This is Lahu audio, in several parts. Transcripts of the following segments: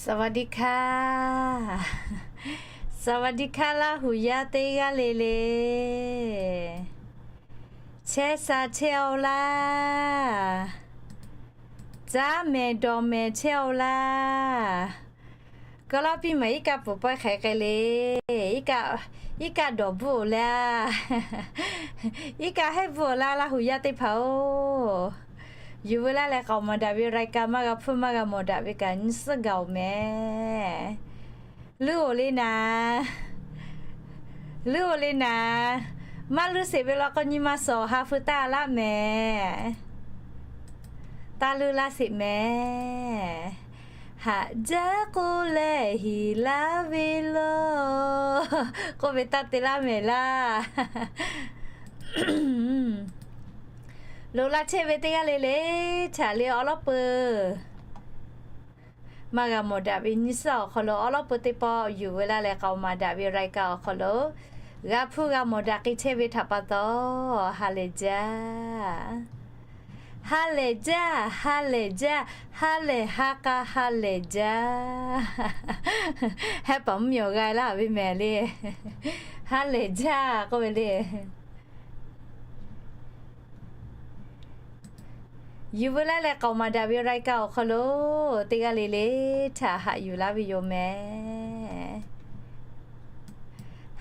สวัสดีค่ะ สวัสดีค่ะ Laˇ huˍ yaˇ teˇ g'aˇ le le. Chehˇ sha chehˇ-oˆ laˇ. Caˉ mehˍ dawˬ mehˍ chehˇ-oˆ laˇ. Ka laˇ piˇ maˬ iˉ kaˆ pfuhˍ pawehˇ hk'e k'ai le. Iˉ kaˆ dawˬ bvuhˆ-oˬ laˇ. Iˉ kaˆ hehˉ bvuhˆ-oˬ laˇ, Laˇ huˍ yaˇ teˇ hpaˍ-oˬ. Yuˬ veu laˇ leh k'aoˍ maˍ daꞈ ve รายการ maˇ g'a hpfuhˇ maˇ g'a mawˬ daꞈ ve kaꞈ nyi suhˉ gaˬ-oˬ mehˍ. Leuˉ-oˬ le naˍ. Leuˉ-oˬ le naˍ. Maˇ leuˉ sheˍ ve law k'o, nyi ma suhˍ ha feu taˇ laˇ mehˍ. Taˇ leuˉ laˇ sheˍ mehˍ. Haꞈ jaˇ k'oˆ leh hiˍ laˇ ve law k'oˆ ve taˇ te laˇ mehˍ laˇ. Loꞈ la chehˇ ve teˇ g'aˇ le le, htaꞈ le awˉ lawˉ peuˬ maˇ g'a mawˬ daꞈ ve nyi suhˉ awˬ hk'aw lo awˉ lawˉ peuˬ teˇ pawˆ yuˬ veu laˇ leh k'aoˍ maˍ daꞈ ve รายการ awˬ hk'aw lo g'a hpuˇ g'a mawˬ daꞈ k'ai chehˇ ve htaꞈ pa taw, ha lehˬ jaˇ. Ha lehˬ jaˇ, ha lehˬ jaˇ, ha lehˬ ha k'a ha lehˬ jaˇ. Hehˉ paˍ mvuhˇ miˬ awˬ g'a laˇ ve mehˍ le. Ha lehˬ jaˇ k'oˆ ve le. Yuˬ veu laˇ leh k'aoˍ maˍ daꞈ ve รายการ awˬ hk'aw lo teˇ g'aˇ le le htaꞈ haꞈ yuˬ laˇ ve yoˬ mehˍ.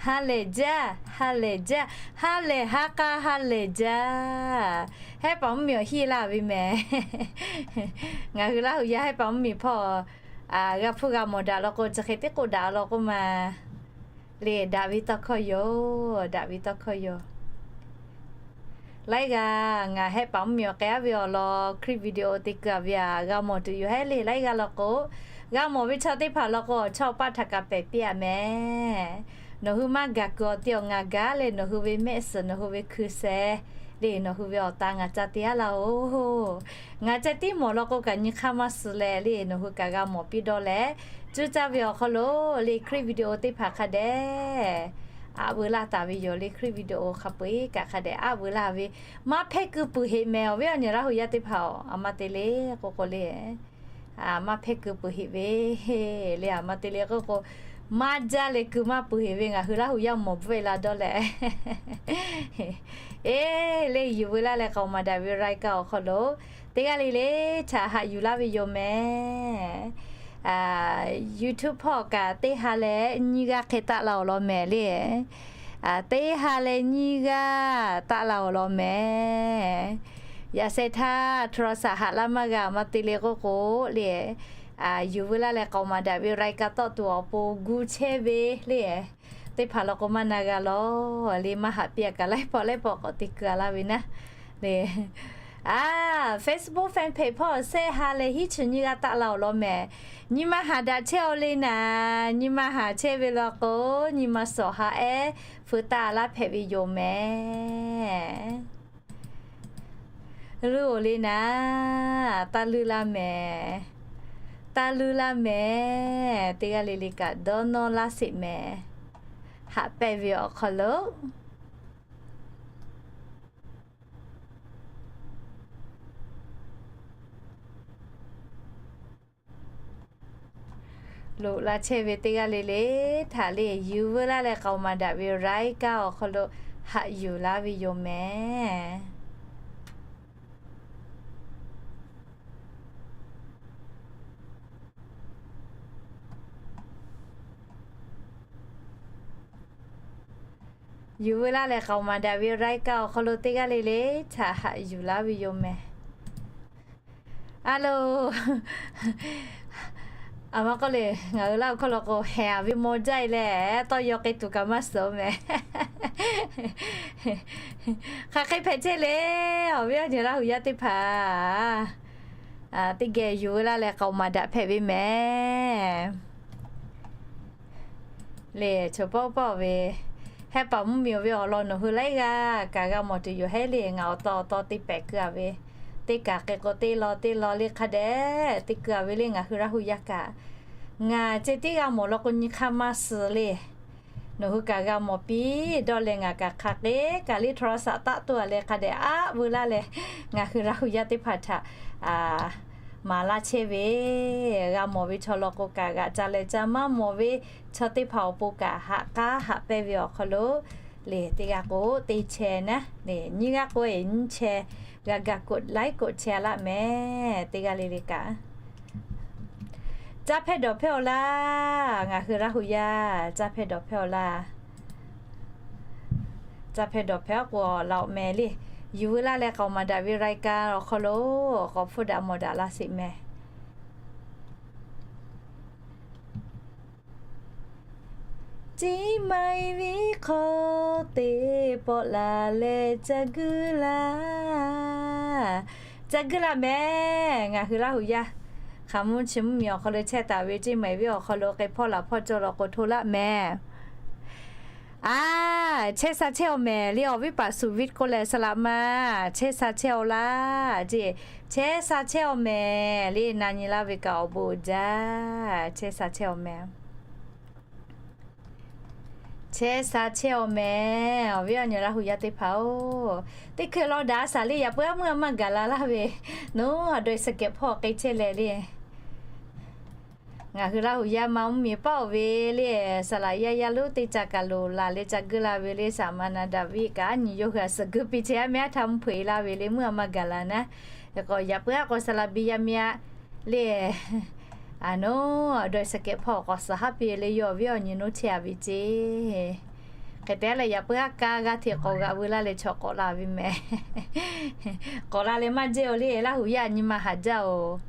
Ha lehˬ jaˇ, ha lehˬ jaˇ, ha lehˬ ha k'a ha lehˬ jaˇ. Hehˉ paˍ mvuhˇ miˬ awˬ hiˆ laˇ ve mehˍ. Ngaˬ hui Laˇ huˍ yaˇ hehˉ paˍ mvuhˇ miˬ hpawˇ g'a hpuˇ g'a mawˬ daꞈ law k'o, chi hk'e teˇ k'oˆ daꞈ law k'oˆ ma le, daꞈ ve tawˇ hkawˇ yoˬ, daꞈ ve tawˇ hkawˇ yoˬ. Laiˉ g'aˇ ngaˬ hehˉ paˍ mvuhˇ miˬ awˬ k'ai aˉ ve awˬ lawn คลิปวิดีโอ te keu-a ve aꞈ g'a mawˬ tuˬ yoˬ hehˉ le. Laiˉ g'aˇ law k'o, g'a mawˬ ve chaw teˇ hpaˍ law k'o, awˬ chawˇ awˬ paˇ htaꞈ kaꞈ pehˬ piˇ-a mehˍ. Nawˬ hui maˇ gaˬ kuiˬ awˬ te awˬ ngaˬ gaˬ leh, nawˬ hui ve mehˆ suhˍ nawˬ hui ve hkui sheh le, nawˬ hui ve awˬ ta ngaˬ ca te aˉ laˇ-oˬ. Ngaˬ ceh tiˉ mawˬ law k'o kaꞈ nyi hk'aˇ maˇ suh leh le, nawˬ hui kaꞈ g'a mawˬ piˇ dawˇ leh, cuˇ caˇ ve awˬ hk'aw lo le คลิปวิดีโอ teˇ hpaˍ hk'a dehꞈ aˉ veu laˇ taˍ ve yoˬ le. คลิปวิดีโอ hk'a peu-eˬ kaꞈ hk'a dehꞈ aˉ veu laˇ ve, maˇ hpehˇ keu peuˬ heꞈ mehˍ. Awˬ viˉ awˬ nyi Laˇ huˍ yaˇ teˇ hpaˍ-oˬ, a ma te le k'oˆ k'o le, a maˇ hpehˇ keu peuˬ heꞈ ve le, a ma te le k'oˆ k'o, maˇ jaˇ leh keu maˇ peuˬ heꞈ ve ngaˬ hui Laˇ huˍ yaˇ mawˬ bvuhˆ-e la dawˇ leh, eˬ le yuˬ veu laˇ leh k'aoˍ maˍ daꞈ ve รายการ awˬ hk'aw lo teˇ g'aˇ le le htaꞈ haꞈ yuˬ laˇ ve yoˬ mehˍ. YouTube hpawˇ kaꞈ teˇ ha leh nyiˇ g'aˇ hk'e taˆ la-oˬ law mehˍ le. Teˇ ha leh nyiˇ g'aˇ taˆ la-oˬ law mehˍ. Yaꞈ sheh htaˇ โทรศัพท์ haꞈ laˇ maˇ g'a, a ma te le k'oˆ k'o le, yuˬ veu laˇ leh k'aoˍ maˍ daꞈ ve รายการ tawˆ tuˬ awˬ pon gu chehˇ ve le teˇ hpaˍ law k'o maˇ na g'a law le, maˇ haꞈ piˇ-a kaꞈ laiˉ pawˆ laiˉ pawˆ k'awꞈ te keu-a laˇ ve naˉ le. Facebook fan page hpawˇ shehˆ ha leh hiˉ chi nyiˇ g'aˇ taˆ la-oˬ law mehˍ. Nyi ma haˍ daꞈ chehˇ-oˆ le naˍ. Nyi ma haˍ chehˇ ve law k'o, nyi ma suhˍ ha ehˉ feu taˆ laˇ hpehꞈ ve yoˬ mehˍ. Leuˉ-oˬ le naˍ. Taˇ leuˉ laˇ mehˍ. Taˇ leuˉ laˇ mehˍ. Teˇ g'aˇ le le kaꞈ dawˇ nawˇ laˇ sheˍ mehˍ. Haꞈ pehnˇ ve awˬ hk'aw lo loꞈ la chehˇ ve teˇ g'aˇ le le htaꞈ le yuˬ veu laˇ leh k'aoˍ maˍ daꞈ ve รายการ awˬ hk'aw lo haꞈ yuˬ laˇ ve yoˬ mehˍ. Yuˬ veu laˇ leh k'aoˍ maˍ daꞈ ve รายการ awˬ hk'aw lo teˇ g'aˇ le le htaꞈ haꞈ yuˬ laˇ ve yoˬ mehˍ. A lo, a ma k'oˆ le, ngaˬ hui Laˇ huˍ hkawˇ law k'o, hehˍ-a ve maw jaˇ-e leh tawˇ yaw k'ai tuˬ kaꞈ maˇ suhˍ-oˬ mehˍ. Hk'aˬ hk'e hpehꞈ chehˇ le. Awˬ viˉ awˬ nyi Laˇ huˍ yaˇ teˇ hpaˍ, teˇ geh yuˬ veu laˇ leh k'aoˍ maˍ daꞈ hpehꞈ ve mehˍ. Le, chaw pawˆ pawˆ ve, hehˉ paˍ mvuhˇ miˬ-oˬ ve awˬ lawn nawˬ hui laiˉ g'aˇ kaꞈ g'a mawˬ tuˬ yoˬ hehˉ le. Ngaˬ awˬ taw awˬ taw te pehˍ keu-a ve, teˇ kaˬ k'ai k'o teˇ law teˇ law le hk'a dehꞈ te keu-a ve le. Ngaˬ hui Laˇ huˍ yaˇ kaꞈ, ngaˬ ceh tiˉ g'a mawˬ law k'o nyi hk'aˇ maˇ suh le. Nawˬ hui kaꞈ g'a mawˬ piˇ dawˇ leh ngaˬ kaꞈ hk'aˬ hk'e kaꞈ le โทรศัพท์ taˆ tuˬ-a leh hk'a dehꞈ aˉ veu laˇ leh, ngaˬ hui Laˇ huˍ yaˇ teˇ hpaˍ htaꞈ maˍ laˇ chehˇ ve, g'a mawˬ ve chaw law k'o kaꞈ g'aꞈ ca leh ca maˇ mawˬ ve chaw teˇ hpaˍ awˬ pon kaꞈ haꞈ k'aˉ haꞈ pehnˇ ve awˬ hk'aw lo le, teˇ g'aˇ k'o teˇ chehˇ naˉ le, nyiˇ g'aˇ k'o eˬ nyiˇ chehˇ g'a ga กดไลค์ กดแชร์ laˇ mehˍ. Teˇ g'aˇ le le kaꞈ caˇ hpehˇ dawˬ hpehˇ-aw laˇ. Ngaˬ hui Laˇ huˍ yaˇ caˇ hpehˇ dawˬ hpehˇ-aw laˇ. Caˇ hpehˇ dawˬ hpehˇ-aw k'o laꞈ-aw mehˍ le. Yuˬ veu laˇ leh k'aoˍ maˍ daꞈ ve รายการ awˬ hk'aw lo k'awꞈ hpfuhˇ daꞈ mawˬ daꞈ laˇ sheˍ mehˍ. Ciˇ mai viˉ hk'aw teˇ pawˆ laˬ leh ca guiˇ laˇ. Ca guiˇ laˇ mehˍ. Ngaˬ hui Laˇ huˍ yaˇ hk'aˬ mvuhˇ chi mvuhˇ miˬ awˬ hk'aw lo chehˇ taˍ ve Ciˇ mai viˉ awˬ hk'aw lo k'ai hpawˇ laˬ hpawˇ cawˇ law k'o hto laˇ mehˍ. A, chehˇ sha chehˇ-aw mehˍ le. Awˬ viˉ paˍ suˍ viˉ k'oˆ leh saˍ laꞈ ma, chehˇ sha chehˇ-aw laˇ ceˇ. Chehˇ sha chehˇ-aw mehˍ le. Na nyi laˇ ve kaꞈ awˬ bon uiˍ jaˇ. Chehˇ sha chehˇ-aw mehˍ. Chehˇ sha chehˇ-aw mehˍ. Awˬ viˉ awˬ nyi Laˇ huˍ yaˇ teˇ hpaˍ-oˬ, teˇ hkui law daꞈ shaˍ le. Yaꞈ puiˉ aˉ meuˇ a maˇ gaˬ la laˇ ve, nawˬ a daweh saˍ kehˍ hpawˇ k'ai chehˇ leh le. Ngaˬ hui Laˇ huˍ yaˇ ma mvuhˇ miˬ paˆ-oˬ ve le, saˍ laꞈ yaˇ yaˇ lonˉ teˇ ca kaˬ loˍ laˬ leh ca guiˇ la ve le. Saˍ maˍ naˍ daꞈ viˉ kaꞈ a nyi yawˇ hui a suhˍ guiˇ piˇ chehˇ a mehˍ, a htaˇ mvuhˇ hpeuꞈ-e laˇ ve le. Meuˇ a maˇ gaˬ la naˉ, k'awꞈ yaꞈ puiˉ aˉ k'o saˍ laꞈ biˇ yaˇ miˇ a le. A, nawˬ a daweh saˍ kehˍ hpawˇ k'awꞈ suhˍ haˉ piˇ le, yawˇ awˬ viˉ awˬ nyi nawˬ chehˇ a ve ceˇ. Hk'e te leh yaꞈ puiˉ aˉ kaˇ g'aˇ hteꞈ k'awꞈ g'aꞈ veu laˇ leh chaw k'awꞈ la ve mehˍ. K'awꞈ la leh maˇ jehˇ-aw le. Laˇ huˍ yaˇ nyi ma haˍ jaˇ-oˬ.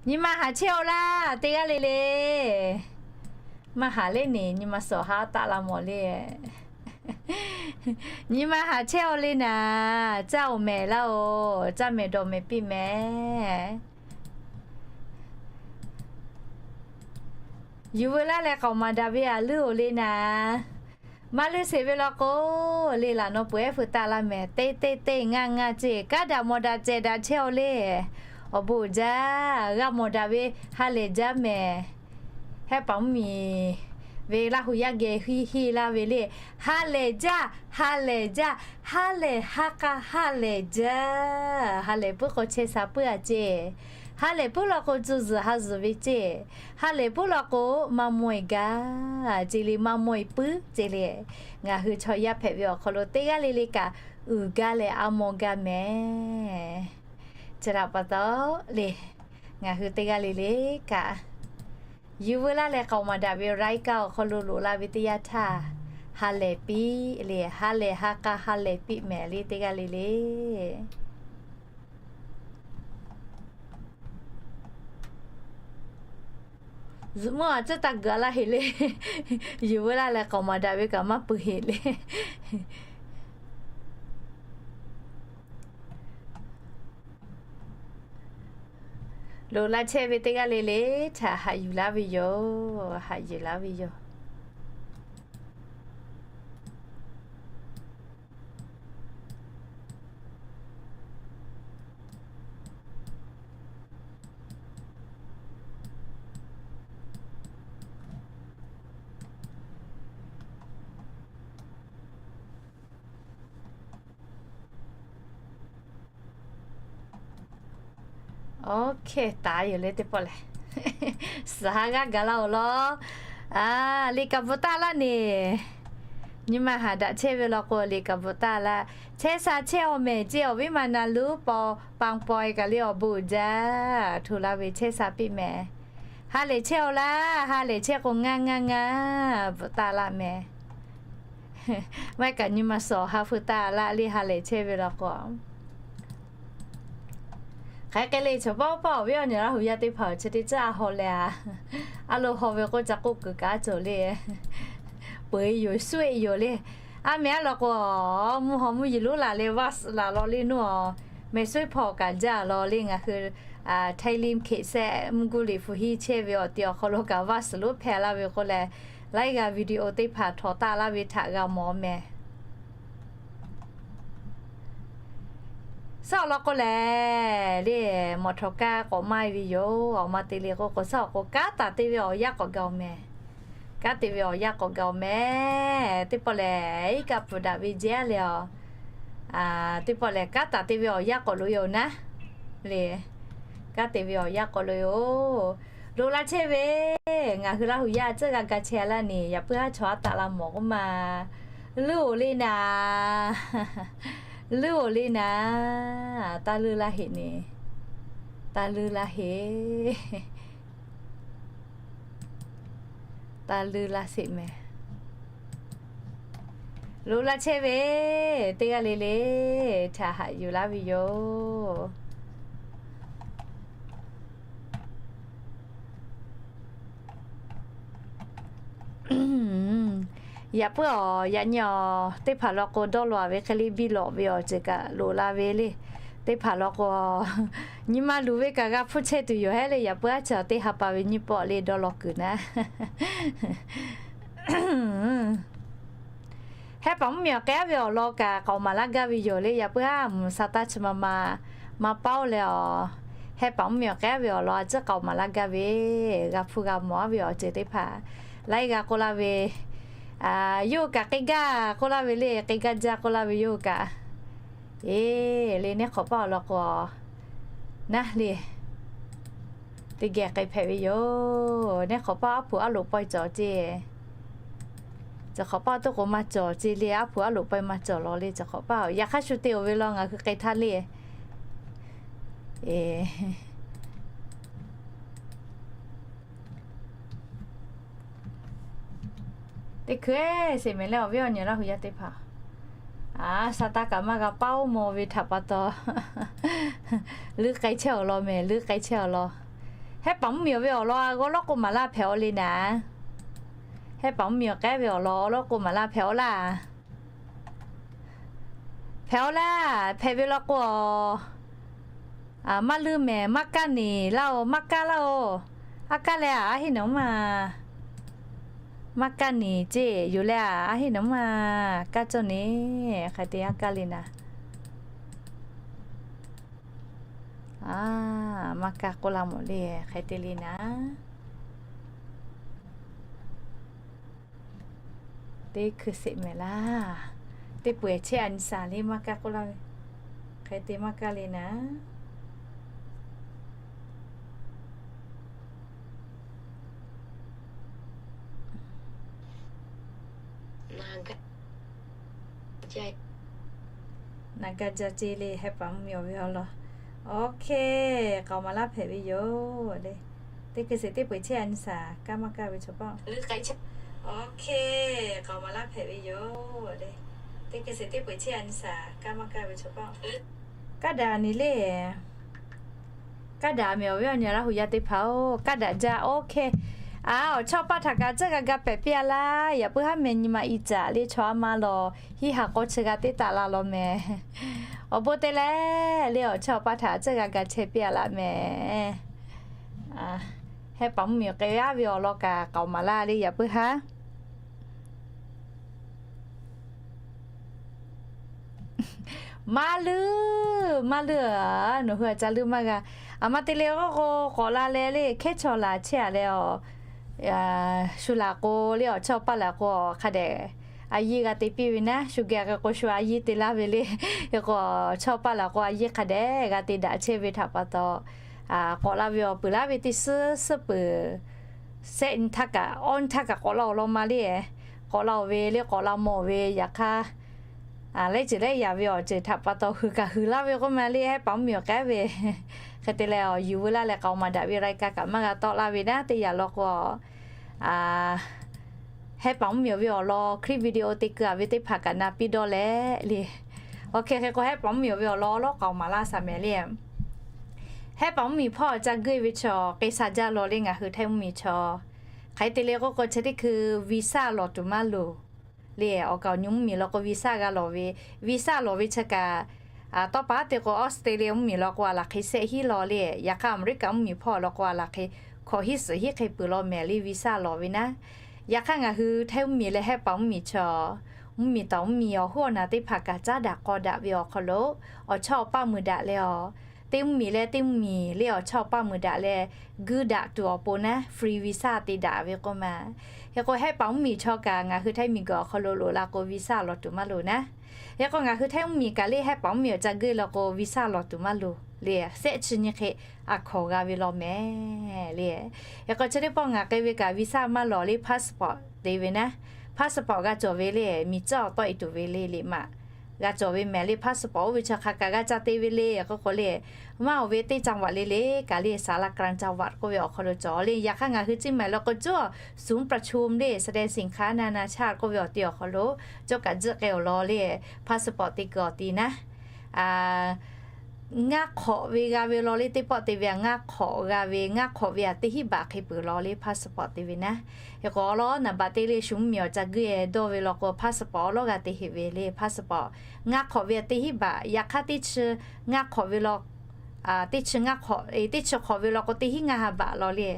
Nyi ma haˍ chehˇ-aw laˇ. Teˇ g'aˇ le le maˇ haˍ le neˬ, nyi ma suhˍ haˉ taˆ la mawˬ le. Nyi ma haˍ chehˇ-aw le naˍ. Caˇ-oˬ mehˍ laˇ-oˬ. Caˇ mehˍ dawˬ mehˍ piˇ mehˍ. Yuˬ veu laˇ leh k'aoˍ maˍ daꞈ ve a leuˉ-oˬ le naˍ. Maˇ leuˉ sheˍ ve law k'o, le laˬ nawˬ peuˬ ehˉ feu taˆ laˇ mehˍ. Teˇ teˇ teˇ ngaˇ ngaˇ ceˇ. Kanˉ daꞈ mawˬ daꞈ cehˬ daꞈ chehˇ-aw le. Awˬ bon uiˍ jaˇ. G'a mawˬ daꞈ ve ha lehˬ jaˇ mehˍ. Hehˉ paˍ mvuhˇ miˬ ve Laˇ huˍ yaˇ geh hiˇ hiˇ laˇ ve le. Ha lehˬ jaˇ, ha lehˬ jaˇ, ha lehˬ ha k'a ha lehˬ jaˇ. Ha lehˬ puiˉ k'o chehˇ sha puiˉ a ceˇ. Ha lehˬ puiˉ law k'o cuˇ zuhˬ ha zuhˬ ve ceˇ. Ha lehˬ puiˉ law k'o maˇ mawˇ-e gaˇ ceˇ le, maˇ mawˇ-e puiˉ ceˇ le. Ngaˬ hui chaw yaˇ hpehꞈ ve awˬ hk'aw lo teˇ g'aˇ le le kaꞈ uiˍ gaˇ leh a mawˇ gaˇ mehˍ. Chi htaꞈ pa taw le, ngaˬ hui teˇ g'aˇ le le kaꞈ yuˬ veu laˇ leh k'aoˍ maˍ daꞈ ve รายการ awˬ hk'aw lo loꞈ la ve teˇ yanˇ htaˇ, ha lehˬ piˇ le, ha lehˬ ha k'a ha lehˬ piˇ mehˍ le teˇ g'aˇ le le. Zuhꞈ mvuhˇ a cuˇ taˇ g'uiˬ a laˇ heˍ le. Yuˬ veu laˇ leh k'aoˍ maˍ daꞈ ve kaꞈ maˇ peuˬ heˍ le. Loꞈ la chehˇ ve teˇ g'aˇ le le htaꞈ haꞈ yuˬ laˇ ve yoˬ. Haꞈ yuˬ laˇ ve yoˬ. Oˇ hk'e taˍ yoˬ le teˇ pawˆ lehˬ, suhˍ ha g'aˇ gaˬ laˇ-oˬ law. A, liꞈ kaˍ bvuhꞈ taˍ laˇ neˬ. Nyi ma haˍ daꞈ chehˇ ve law k'o liꞈ kaˍ bvuhꞈ taˍ laˇ. Chehˇ sha chehˇ-aw mehˍ ceˇ. Awˬ viˉ ma na luˉ paw paˍ pawehˇ kaꞈ le awˬ bon uiˍ jaˇ. Hto la ve chehˇ sha piˇ mehˍ. Ha lehˬ chehˇ-aw laˇ. Ha lehˬ chehˇ k'o ngaˇ ngaˇ ngaˇ bvuhꞈ taˍ laˇ mehˍ. Maˇ heˆ kaꞈ nyi ma suhˍ ha feu taˍ laˇ le ha lehˬ chehˇ ve law k'o. Hk'aˬ hk'e le chaw pawˆ pawˆ awˬ viˉ awˬ nyi Laˇ huˍ yaˇ teˇ hpaˍ-oˬ, chi teˇ caˇ a haw leh a, a lo haw ve k'oˆ ca k'oˆ kuiˬ kaꞈ cawˬ le. Peuˬ-e yoˬ, suhˆ-e yoˬ le. A mehˍ a law k'o, mvuhˇ haw mvuhˇ yeˬ lonˉ laˬ leh vaˇ suhˍ laˬ law le naˉ-a, mehˍ suhˆ-e hpawˇ kaꞈ jaˇ law le. Ngaˬ hui Htaiˇ liˇ hkeꞈ shehˆ mvuhˇ guˇ liꞈ hpu hiˇ chehˇ ve awˬ ti awˬ hk'aw lo kaꞈ vaˇ suhˍ lonˉ hpehꞈ laˇ ve k'oˆ leh, laiˉ g'aˇ video teˇ hpaˍ htawnˍ taˆ laˇ ve htaꞈ g'a mawˬ mehˍ. Suhˆ awˬ lawn k'o lehˬ le, mawˬ htawnˍ kaˇ k'awꞈ maˇ ve yoˬ. Awˬ ma te le k'oˆ k'o, suhˆ awˬ k'o kanˉ taˍ te ve awˬ yanˇ k'awꞈ gaˬ-oˬ mehˍ. Kanˉ te ve awˬ yanˇ k'awꞈ gaˬ-oˬ mehˍ. Teˇ pawˆ lehˬ iˉ kaˆ pfuhˍ daꞈ ve jehˇ leh a, teˇ pawˆ lehˬ kanˉ taˍ te ve awˬ yanˇ k'awꞈ loꞈ-e-oˬ naˉ le. Kanˉ te ve awˬ yanˇ k'awꞈ loꞈ-e oˬ. Loꞈ la chehˇ ve, ngaˬ hui Laˇ huˍ yaˇ tcuhˉ g'a ga chehˇ laˇ ni, yaꞈ puiˉ haˉ chaw haˉ taˆ la mawˬ k'oˆ ma. Leuˉ-oˬ le naˍ. Leuˉ-oˬ le naˍ. Taˇ leuˉ laˇ heˆ ni. Taˇ leuˉ laˇ heˆ. Taˇ leuˉ laˇ sheˍ mehˍ. Loꞈ la chehˇ ve, teˇ g'aˇ le le htaꞈ haꞈ yuˬ laˇ ve yoˬ. Yaꞈ puiˉ awˬ, yaꞈ nyi awˬ teˇ hpaˍ law k'o dawˇ law ve hk'e le biˇ lawꞈ ve awˬ ceuˬ kaꞈ loꞈ la ve le. Teˇ hpaˍ law k'o, nyi ma luˬ ve kaꞈ g'a hpfuhˇ chehˇ tuˬ yoˬ hehˉ le. Yaꞈ puiˉ haˉ chi awˬ teˇ ha pa ve nyiˇ pawˆ le dawˇ law kuiˬ naˉ. Heh paˍ mvuhˇmiˬ awˬ k'ehˉ ve awˬ lawn kaꞈ k'aoˍ maˍ laˇ gaˇ ve yoˬ le. Yaꞈ puiˉ haˉ mvuhˬ sa taˇ chi ma ma, maˇ paˉ-oˆ leh awˬ, heh paˍ mvuhˇmiˬ awˬ k'ehˉ ve awˬ lawn a ciˉ k'aoˍ maˍ laˇ gaˇ ve, g'a hpfuhˇ g'a mawˬ-aˉ ve awˬ ceuˬ teˇ hpaˍ laiˉ g'a k'oˆ laˇ ve, yawˇ hui kaꞈ k'e gaˇ k'oˆ laˇ ve le, k'e gaˇ jaˇ k'oˆ laˇ ve yawˇ hui kaꞈ. Eˬ, le neˇ hk'awꞈ paˇ awˬ lawn k'o, naˉ le, teˇ geh k'ai hpehꞈ ve yoˬ. Neˇ hk'awꞈ paˇ aˉ hpu aˉ loꞈ pawehˇ cawˬ ceˇ. Cawˬ hk'awꞈ paˇ toˇ k'o maˇ cawˬ ceˇ le, aˉ hpu aˉ loꞈ pawehˇ maˇ cawˬ law le. Cawˬ hk'awꞈ paˇ yaꞈ hk'aˇ shu te-oˬ ve law ngaˬ hui k'ai htaˇ le. Teˇ hkui sheˍ mehˍ leh awˬ viˉ awˬ nyi Laˇ huˍ yaˇ teˇ hpaˍ, a, sa taˇ kaꞈ maˇ g'a paˉ-oˆ mawˬ ve htaꞈ pa taw, leuˉ k'ai chehˇ awˬ lawn mehˍ, leuˉ k'ai chehˇ awˬ lawn. Heh paˍ mvuhˇmiˬ awˬ ve awˬ lawn a g'awˇ lawˉ k'oˆ maˍ laˇ hpehꞈ-aw le naˍ. Heh paˍ mvuhˇmiˬ awˬ k'ehˉ ve awˬ lawn awˬ lawˉ k'oˆ maˍ laˇ hpehꞈ-aw laˇ. Hpehꞈ-aw laˇ, hpehꞈ ve law k'o, maˇ leuˉ mehˍ, maˇ kaˇ niˍ laˇ-oˬ, maˇ kaˇ laˇ-oˬ. A kaˇ leh a, a heˆ nawˬ ma. Maˇ kaˇ niˍ ceˇ yoˬ leh a, a heˆ nawˬ ma. Kaˇ cawˇ neˍ, hk'e te a kaˇ le naˍ. A, maˇ kaˇ k'oˆ laˇ mawˬ le, hk'e te le naˍ. Teˇ hkui sheˍ mehˍ laˇ. Teˇ peu-eˬ chehˇ a nyi saˍ le maˇ kaˇ k'oˆ laˇ ve, hk'e te maˇ kaˇ le naˍ. Naˍ ga ja ce le, heh paˍ mvuhˇmiˬ awˬ ve awˬ lawn. Okay, k'aoˍ maˍ laˇ hpehꞈ ve yoˬ le. Teˇ hkui sheˍ teˇ peu-eˬ chehˇ a nyi saˍ, kaˇ maˇ kaˇ ve chaw paˇ. Okay, k'aoˍ maˍ laˇ hpehꞈ ve yoˬ le. Teˇ hkui sheˍ teˇ peu-eˬ chehˇ a nyi saˍ, kaˇ maˇ kaˇ ve chaw paˇ. Kaˇ daꞈ ni le. Kaˇ daꞈ mehˍ awˬ viˉ awˬ nyi Laˇ huˍ yaˇ teˇ hpaˍ-oˬ, kaˇ daꞈ jaˇ. Okay. A, awˬ chawˇ paˇ htaꞈ kaꞈ tcuhˉ g'a ga hpehꞈ piˇ-a laˇ. Yaꞈ puiˉ haˉ meh nyi ma i caꞈ le chaw a ma lawˬ hiˉ ha k'awˇ chi g'a teˇ taꞈ la law mehˍ. Awˬ bon te leh le awˬ chawˇ paˇ htaꞈ tcuhˉ g'a ga chehˇ piˇ-a laˇ mehˍ. Heh paˍ mvuhˇmiˬ k'ai-aˉ ve awˬ lawn kaꞈ k'aoˍ maˍ laˇ le yaꞈ puiˉ haˉ. Maˇ leuˉ, maˇ leuˉ-a, nawˬ hui a ca leuˉ maˇ g'a. A ma te le k'oˆ k'o, k'awꞈ la leh le hkehˉ chaw laˬ chehˇ-a leh awˬ, shu laˬ k'o le awˬ chawˇ paˇ laˬ k'o hk'a dehꞈ a yiˇ g'a te piˇ ve naˉ, shu geh k'ai k'o shu a yiˇ te laˇ ve le. Hk'e k'o, chawˇ paˇ laˬ k'o a yiˇ hk'a dehꞈ g'a te daꞈ chehˇ ve htaꞈ pa taw, k'awꞈ la ve awˬ peuˬ laˇ ve teˇ suhˉ suhˉ peuˬ, sehˆ nyi htaˇ kaꞈ awˇ nyi htaˇ kaꞈ k'awꞈ la-oˬ law ma le. K'awꞈ la-oˬ ve le k'awꞈ la mawˬ ve yaꞈ hk'aˇ, laiˉ ceuˬ laiˉ yaꞈ ve awˬ ceuˬ htaꞈ pa taw hui kaꞈ hui laˇ ve k'oˆ ma le heh paˍ mvuhˇmiˬ awˬ k'ehˉ ve. Hk'e te leh awˬ yuˬ veu laˇ leh k'aoˍ maˍ daꞈ ve รายการ kaꞈ maˇ g'a tawˆ laˇ ve naˉ teˇ yanˇ law k'o, heh paˍ mvuhˇmiˬ awˬ ve awˬ lawn คลิปวิดีโอ te keu-a ve teˇ hpaˍ kaꞈ na piˇ dawˇ leh le. Awˬ hk'e hk'e k'o heh paˍ mvuhˇmiˬ awˬ ve awˬ lawn awˉ lawˉ k'aoˍ maˍ laˇ shaˍ mehˍ le. Heh paˍ mvuhˇmiˬ hpawˇ ca geuˆ ve chaw k'e sha jaˇ law le ngaˬ hui Htaiˇ mvuhˇmiˬ chaw. Hk'e te le k'oˆ k'o chi teˇ hkui visa lawˬ tuˬ maˇ loˍ le. Awˬ kaˍ awˬ nyi mvuhˇmiˬ law k'o visa g'a lawˬ ve, visa lawˬ ve chi kaꞈ, tawˇ pa te k'o Australia mvuhˇmiˬ law k'o a laˬ hk'e shehˆ hiˉ law le. Yaꞈ hk'aˇ Aˍmeˍriˆkaˍ mvuhˇmiˬ hpawˇ law k'o a laˬ hk'e hkawꞈ hiˉ suhˍ hiˉ hk'e peuˬ law mehˍ le visa lawˬ ve naˉ. Yaꞈ hk'aˇ ngaˬ hui Htaiˇ mvuhˇmiˬ leh heh paˍ mvuhˇmiˬ chaw, mvuhˇmiˬ tawˍ mvuhˇmiˬ awˬ hoˉ awˬ naˬ teˇ hpaˍ kaꞈ caˉ daꞈ k'aw daꞈ ve awˬ hk'aw lo awˬ chawˇ awˬ paˇ mui daꞈ leh awˬ, teˇ mvuhˇmiˬ leh teˇ mvuhˇmiˬ le awˬ chawˇ awˬ paˇ mui daꞈ leh guiˇ daꞈ tuˬ awˬ pon naˉ free visa te daꞈ ve k'oˆ ma. Hk'e k'o heh paˍ mvuhˇmiˬ chaw kaꞈ ngaˬ hui Htaiˇ miˬguiˬ awˬ hk'aw lo loꞈ la k'o visa lawˬ tuˬ maˇ loˍ naˉ. Hk'e k'o ngaˬ hui Htaiˇ mvuhˇmiˬ kaꞈ le heh paˍ mvuhˇmiˬ awˬ ca geuˆ law k'o visa lawˬ tuˬ maˇ loˍ. le, shehˆ chi nyi hk'e a hkawnˍ g'a ve law mehˍ le. Hk'e k'o chi teˇ pawˆ ngaˬ k'ai ve kaꞈ visa maˇ lawˬ le, passport te ve naˉ. Passport g'a cawˬ ve le, miˬ tcuhˉ awˬ tawˆ e tuˬ ve le, liꞈ maꞈ g'a cawˬ ve mehˍ le. Passport oˇ ve chaw hk'a kaꞈ g'a ca te ve le. K'o k'o le, maˇ oˬ ve teˇ จังหวัด le le kaꞈ le, สารกลางจังหวัด k'oˆ ve awˬ hk'aw lo cawˬ le. Yaꞈ hk'aˇ ngaˬ hui Ciˇ maˬ lo k'o cawˬ ศูนย์ประชุม le, แสดงสินค้านานาชาติ k'oˆ ve awˬ ti awˬ hk'aw lo cawˬ kaꞈ tzuhˆ k'ai awˬ lawn le, passport te kuiˬ awˬ ti naˉ. Ngaˇ hk'awꞈ ve g'a ve law le, teˇ pawˆ te ve a ngaˇ hk'awꞈ g'a ve, ngaˇ hk'awꞈ ve a teˇ hinˉ baꞈ hk'e peuˬ law le, passport te ve naˉ. Hk'e k'o awˬ lawn naˍ baꞈ te le, shu mvuhˇ miˬ awˬ ca guˇ e dawˇ ve law k'o passport awˬ lawˉ g'a te heꞈ ve le, passport ngaˇ hk'awꞈ ve a teˇ hinˉ baꞈ. Yaꞈ hk'aˇ teˇ chi ngaˇ hk'awꞈ ve law, teˇ chi ngaˇ hk'awꞈ, teˇ chi hk'awꞈ ve law k'o teˇ hinˉ ngaˇ ha baꞈ law le.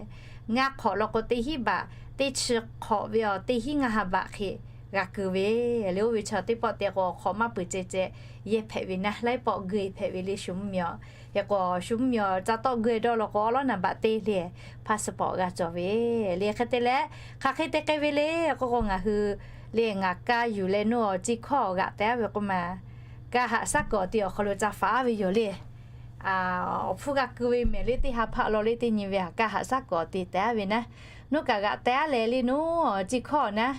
Ngaˇ hk'awꞈ law k'o teˇ hinˉ baꞈ, teˇ chi hk'awꞈ ve awˬ teˇ hinˉ ngaˇ ha baꞈ hk'e g'a keu ve le. Oˇ ve chaw teˇ pawˆ te k'o awˬ hk'awꞈ maˇ peuˬ ceh ceh yehˇ hpehꞈ ve naˉ, laiˉ pawˆ guˇ e hpehꞈ ve le, shu mvuhˇ miˬ awˬ. Hk'e k'o shu mvuhˇ miˬ awˬ ca tawˆ guˇ e dawˇ law k'o awˬ lawˉ naˍ baꞈ te le, passport g'a cawˬ ve le. Hk'e te leh hk'aˬ hk'e te k'ai ve le k'o k'o ngaˬ hui le, ngaˬ kaˇ yuˬ leh nuˇ awˬ ciˇ hkawˇ g'aꞈ teh aˉ ve k'oˆ ma, kaˇ haꞈ shaˉ kuiˬ awˬ ti awˬ hk'aw lo ca faˍ aˉ ve yoˬ le. Awˬ hpfuhˇ g'a keu ve mehˍ le, teˇ ha hpaˆ law le, teˇ nyi ve kaˇ haꞈ shaˉ kuiˬ awˬ ti teh aˉ ve naˉ. Nuˇ kaꞈ g'aꞈ teh aˉ leh le nuˇ awˬ ciˇ hkawˇ naˉ,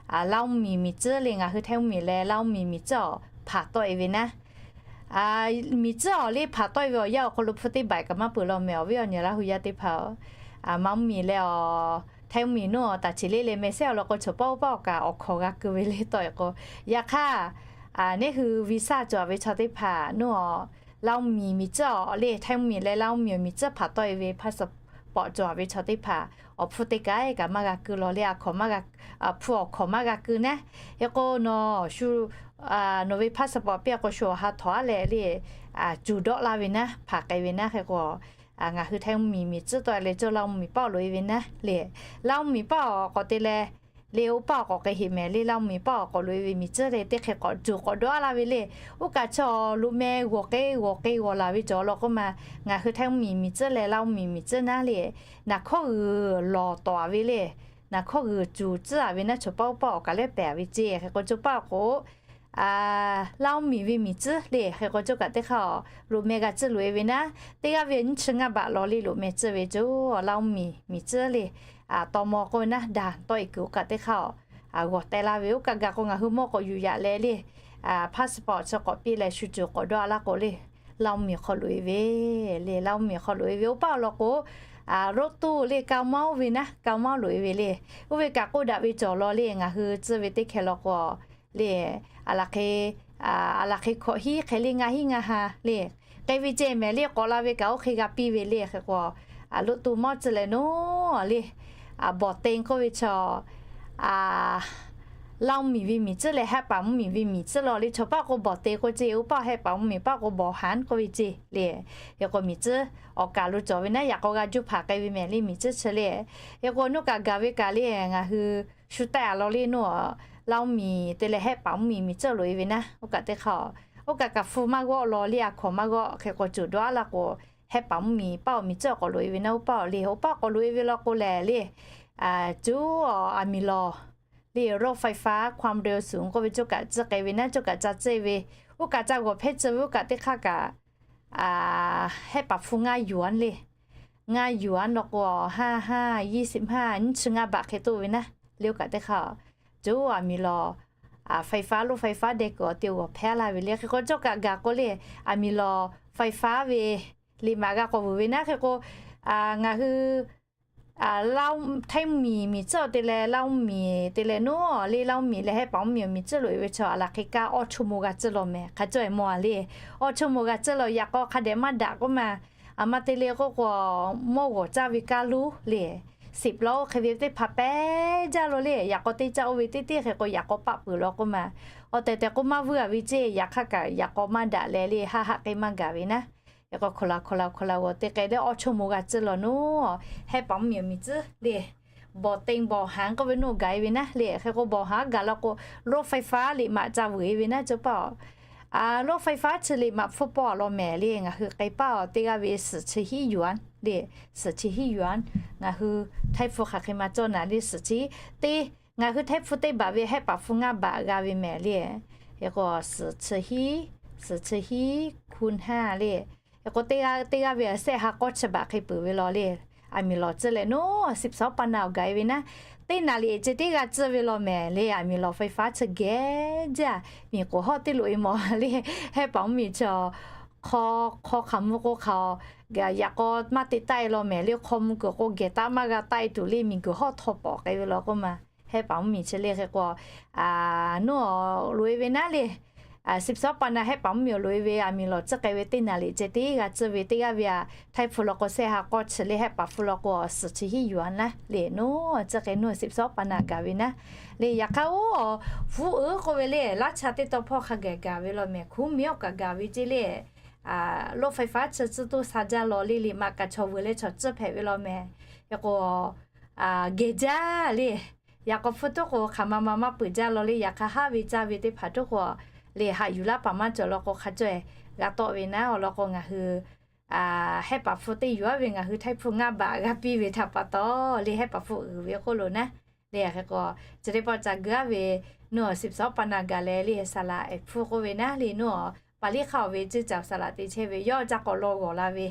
Laˇ oˇ miˬ miˬ tcuhˉ le, ngaˬ hui Htaiˇ oˇ miˬ leh Laˇ oˇ miˬ miˬ tcuhˉ awˬ hpaˍ tawˆ e ve naˉ. Miˬ tcuhˉ awˬ le hpaˍ tawˆ e ve awˬ yanˇ awˬ hk'aw lo hpu teˇ baˬ kaꞈ maˇ peuˬ law mehˍ, awˬ viˉ awˬ nyi Laˇ hu yaˇ teˇ hpaˍ-oˬ. Maˇ oˇ miˬ leh a, Htaiˇ oˇ miˬ nuˇ awˬ taˍ cheˍ le le meh sehˉ awˬ lawn k'o chaw paˆ oˇ paˆ awˬ kaꞈ awˬ hkawnˍ g'a keu ve le tawˆ e k'o, yaꞈ hk'aˇ neˇ hui visa cawˬ ve chaw teˇ hpaˍ nuˇ awˬ, Laˇ oˇ miˬ miˬ tcuhˉ awˬ le, Htaiˇ oˇ miˬ leh Laˇ oˇ miˬ miˬ tcuhˉ hpaˍ tawˆ e ve passport cawˬ ve chaw teˇ hpaˍ awˬ hpfuhˇ teˇ kaˬ kaꞈ maˇ g'a keu law le, a hkawnˍ maˇ g'a, hpu awˬ hkawnˍ maˇ g'a keu naˉ. Hk'e k'o nawˬ shu nawˬ ve passport piˇ a k'o shu awˬ ha htawnˍ aˉ leh le, cuˬ dawˆ laˇ ve naˉ, hpaˍ k'ai ve naˉ. Hk'e k'o ngaˬ hui Htaiˇ oˇ miˬ miˬ tcuhˉ tawˆ e leh cawˇ Laˇ oˇ miˬ paˆ loꞈ e ve naˉ le. Laˇ oˇ miˬ paˆ awˬ k'awꞈ te leh le, oˇ paˆ awˬ k'awꞈ k'ai heꞈ mehˍ le, Laˇ oˇ miˬ paˆ awˬ k'awꞈ loꞈ e ve miˬ tcuhˉ le, teˇ hk'e k'awꞈ cuˬ k'awꞈ dawˆ laˇ ve le. Oˇ kaꞈ chaw loꞈ meh g'awˬ k'e g'awˬ k'e g'awˬ laˬ ve cawˬ law k'oˆ ma, ngaˬ hui Htaiˇ oˇ miˬ miˬ tcuhˉ leh Laˇ oˇ miˬ miˬ tcuhˉ naˉ le, naˬ hkawˇ g'uiˬ lawˬ tawˍ a ve le. Naˬ hkawˇ g'uiˬ cuˬ tcuhˉ a ve naˉ, chaw paˆ oˇ paˆ awˬ kaꞈ leh pehˍ a ve ceˇ. Hk'e k'o cawˇ paˆ k'o Laˇ oˇ miˬ ve miˬ tcuhˉ le. Hk'e k'o cawˇ kaꞈ teˇ hk'aˇ loꞈ meh g'a tcuhˉ loꞈ e ve naˉ, teˇ g'aˇ ve nyiˇ chi ngaˇ baꞈ law le loꞈ meh tcuhˉ ve cawˇ Laˇ oˇ miˬ miˬ tcuhˉ le. Tawˇ maw k'oˆ ve naˉ, daˬ tawˆ e kuiˬ oˇ kaꞈ teˇ hk'aˇ g'awˬ teh laˇ ve. Oˇ kaꞈ gaˬ k'o ngaˬ hui mawˇ k'awꞈ yuˬ yaꞈ leh le, passport chi k'awꞈ piˇ leh shu cuˬ k'awꞈ dawˆ a laˇ k'o le, Laˇ oˇ miˬ hk'aw loꞈ e ve le, Laˇ oˇ miˬ hk'aw loꞈ e ve. Oˇ paˆ awˬ lawn k'o รถตู้ le, กาเม้า ve naˉ, กาเม้า loꞈ e ve le. Oˇ ve kaꞈ k'oˆ daꞈ ve cawˬ law le, ngaˬ hui tcuhˇ ve teˇ hkeh law k'o le, a laˬ hk'e, a laˬ hk'e hkawꞈ hiˉ hk'e le ngaˇ hiˉ ngaˇ ha le, k'ai ve ceh mehˍ le, k'awꞈ la ve kaꞈ oˇ hk'e g'a piˇ ve le. Hk'e k'o รถตู้ mawˇ tcuhˇ leh nuˇ le, Bawˬ te k'oˆ ve chaw Laˇ oˇ miˬ ve miˬ tcuhˉ leh Hehˆ paˍ mvuhˇ miˬ ve miˬ tcuhˉ law le. Chaw paˆ k'o Bawˬ te k'oˆ ceˇ, oˇ paˆ Hehˆ paˍ mvuhˇ miˬ paˆ k'o บอหาร k'oˆ ve ceˇ le. Hk'e k'o miˬ tcuhˉ awˬ kaˬ lo cawˬ ve naˉ, yaꞈ k'aw g'a juˇ hpaˍ k'ai ve mehˍ le, miˬ tcuhˉ chi le. Hk'e k'o nuˇ kaꞈ gaˬ ve kaꞈ le, ngaˬ hui shu tehˆ a law le nuˇ, Laˇ oˇ miˬ te leh Hehˆ paˍ mvuhˇ miˬ miˬ tcuhˉ loꞈ e ve naˉ. Oˇ kaꞈ teˇ hk'aˇ, oˇ kaꞈ kaꞈ hpu maˇ g'awˆ law le, a hkawnˍ maˇ g'awˆ. Hk'e k'o cuˬ dawˆ a laˇ k'o, Hehˆ paˍ mvuhˇ miˬ paˆ awˬ miˬ tcuhˉ k'awꞈ loꞈ e ve naˉ, oˇ paˆ awˬ le, oˇ paˆ k'awꞈ loꞈ e ve law k'o lehˬ le, cuˬ a miˬ lawˬ le, รถไฟฟ้า ความเร็วสูง k'oˆ ve cawˇ kaꞈ tcuhˉ k'ai ve naˉ, cawˇ kaꞈ ca tcuhˉ e ve, oˇ kaꞈ ca g'awˬ hpehˇ tcuh ve, oˇ kaꞈ teˇ hk'aˇ kaꞈ Hehˆ paˍ hpu ngaˇ หยวน le. Ngaˇ หยวน law k'o, ha ha, ยี่สิบห้า, nyiˇ chi ngaˇ baꞈ hk'e toˆ ve naˉ le. Oˇ kaꞈ teˇ hk'aˇ, cuˬ a miˬ lawˬ ไฟฟ้า รถไฟฟ้า deh kuiˬ awˬ te g'awˬ hpehˇ laˇ ve le. Hk'e k'o cawˇ kaꞈ gaˬ k'o le, a miˬ lawˬ ไฟฟ้า ve liꞈ maꞈ g'a k'awꞈ vuiˬ ve naˉ. Hk'e k'o ngaˬ hui Htaiˇ miˬ miˬ tcuhˉ te leh Laˇ oˇ miˬ te leh nuˇ le, Laˇ oˇ miˬ leh Hehˆ paˍ mvuhˇ miˬ miˬ tcuhˉ loꞈ e ve chaw a laˬ hk'e kaˇ awˇ chawˇ maw g'a tcuhˉ law mehˍ, hk'a cawˇ e maw a le. Awˇ chawˇ maw g'a tcuhˉ law, yaꞈ k'aw hk'a dehꞈ maˇ daꞈ k'oˆ ma, a ma te le k'oˆ k'o, mawˇ g'awˬ caˇ ve kaˇ luˇ le, สิบล้อ hk'e ve teˇ hpaˍ pehˇ jaˇ law le. Yaꞈ k'aw teˇ caˇ oˇ ve teˇ teˇ hk'e k'o yaꞈ k'aw paˆ peuˬ law k'oˆ ma, awˬ tehˬ tehˬ k'o maˇ vuiˇ a ve ceˇ. Yaꞈ hk'aˇ kaꞈ yaꞈ k'aw maˇ daꞈ leh le, haˆ haˆ k'e maˇ gaˬ ve naˉ. Hk'e k'o hk'aw la hk'aw la hk'aw la g'awˬ te k'ai leh awˇ chawˇ maw g'a tcuhˉ law nuˇ, Hehˆ paˍ mvuhˇ miˬ miˬ tcuhˉ le, บอแหาร k'oˆ ve nuˇ gaˬ e ve naˉ le. Hk'e k'o บอแหาร gaˬ law k'o, รถไฟฟ้า liꞈ maꞈ ca vuiˬ e ve naˉ cawˇ paˆ. รถไฟฟ้า chi liꞈ maꞈ hpfuhˇ pawˆ law mehˍ le, ngaˬ hui k'ai paˆ awˬ teˇ g'aˇ ve สิบสี่ หยวน le, สิบสี่ หยวน. Ngaˬ hui Htaiˇ hpu hk'aˬ hk'e ma cawˇ naˍ le, สิบสี่ teˇ, ngaˬ hui Htaiˇ hpu teˇ baˬ ve Hehˆ paˍ hpu ngaˇ baˬ g'a ve mehˍ le. Hk'e k'o สิบสี่ คูณ ห้า le. Hk'e k'o teˇ g'aˇ teˇ g'aˇ ve a sehˆ ha k'awˇ chi baꞈ hk'e peuˬ ve law le. Aˬ miˍ lawˬ tcuhˇ leh naˉ สิบสอง ปันนา awˬ gaˬ e ve naˉ, teˇ naˍ riˍ ceh tiˉ g'a tcuhˇ ve law mehˍ le. Aˬ miˍ lawˬ ไฟฟ้า chi geh jaˇ, miˬ k'oˍ hawˉ teˇ loꞈ e mawˬ le. Hehˆ paˍ mvuhˇ miˬ chi hk'aw hk'aw hk'aˬ mvuh k'o hk'aˬ, yaꞈ k'aw maˇ te taˆ e law mehˍ le. Hk'aw mvuh kuiˬ k'o geh taˆ maˇ g'a taˆ e tuˬ le. Miˬ guiˬ hawˉ htaw pawˍ k'ai ve law k'oˆ ma. Hehˆ paˍ mvuhˇ miˬ chi le hk'e k'o, naˉ loꞈ e ve naˉ le. สิบสอง ปันนา hehˆ paˍ mvuhˇ miˬ awˬ loꞈ e ve, aˬ miˍ lawˬ tcuhˇ k'ai ve teˇ naˍ riˍ ceh tiˉ g'a tcuhˇ ve teˇ g'aˇ ve a, htaiˇ hpu law k'o sehˆ ha k'awˇ chi le, hehˆ paˍ hpu law k'o suhˍ chi hiˉ yuˬ a naˉ le. Naˉ tcuhˇ k'ai naˉ สิบสอง ปันนา gaˬ ve naˉ le. Yaꞈ hk'aˇ oˇ, fuˉ uiˍ k'oˆ ve le, laˇ cha teˇ taw hpawˇ hk'a gaˬ gaˬ ve law mehˍ. Hkunˉ miˬ awˬ kaꞈ gaˬ ve ceh le. รถไฟฟ้า chi tcuhˇ toˇ sha jaˇ law le le, maꞈ kaꞈ chaw veuˬ leh chaw tcuhˇ hpehꞈ ve law mehˍ. Hk'e k'o geh jaˇ le. Yaꞈ k'aw hpfuhˇ tuˉ k'o hk'aˬ ma ma maˇ peuˬ jaˇ law le. Yaꞈ hk'aˇ haˉ ve caˇ ve teˇ hpaˍ tuˉ k'o le, haꞈ yuˬ laˇ paˍ maˇ cawˬ law k'o hk'a caweh g'a tawˆ ve naˉ. Awˬ lawn k'o ngaˬ hui hehˆ paˍ hpu teˇ yuˬ aˉ ve ngaˬ hui htaiˇ hpu ngaˇ baꞈ g'a piˇ ve htaꞈ pa taw le, hehˆ paˍ hpu uiˍ ve k'oˆ lo naˉ le. Hk'e k'o chi teˇ pawˆ ca geuˆ aˉ ve naˉ สิบสอง ปันนา gaˬ leh le, saˍ laꞈ ehˍ hpu k'oˆ ve naˉ le. Naˉ paˍ liˇ hk'aˇ awˬ ve ciˇ caˍ saˍ laꞈ te chehˇ ve yawˇ ca k'awꞈ law g'awˬ la ve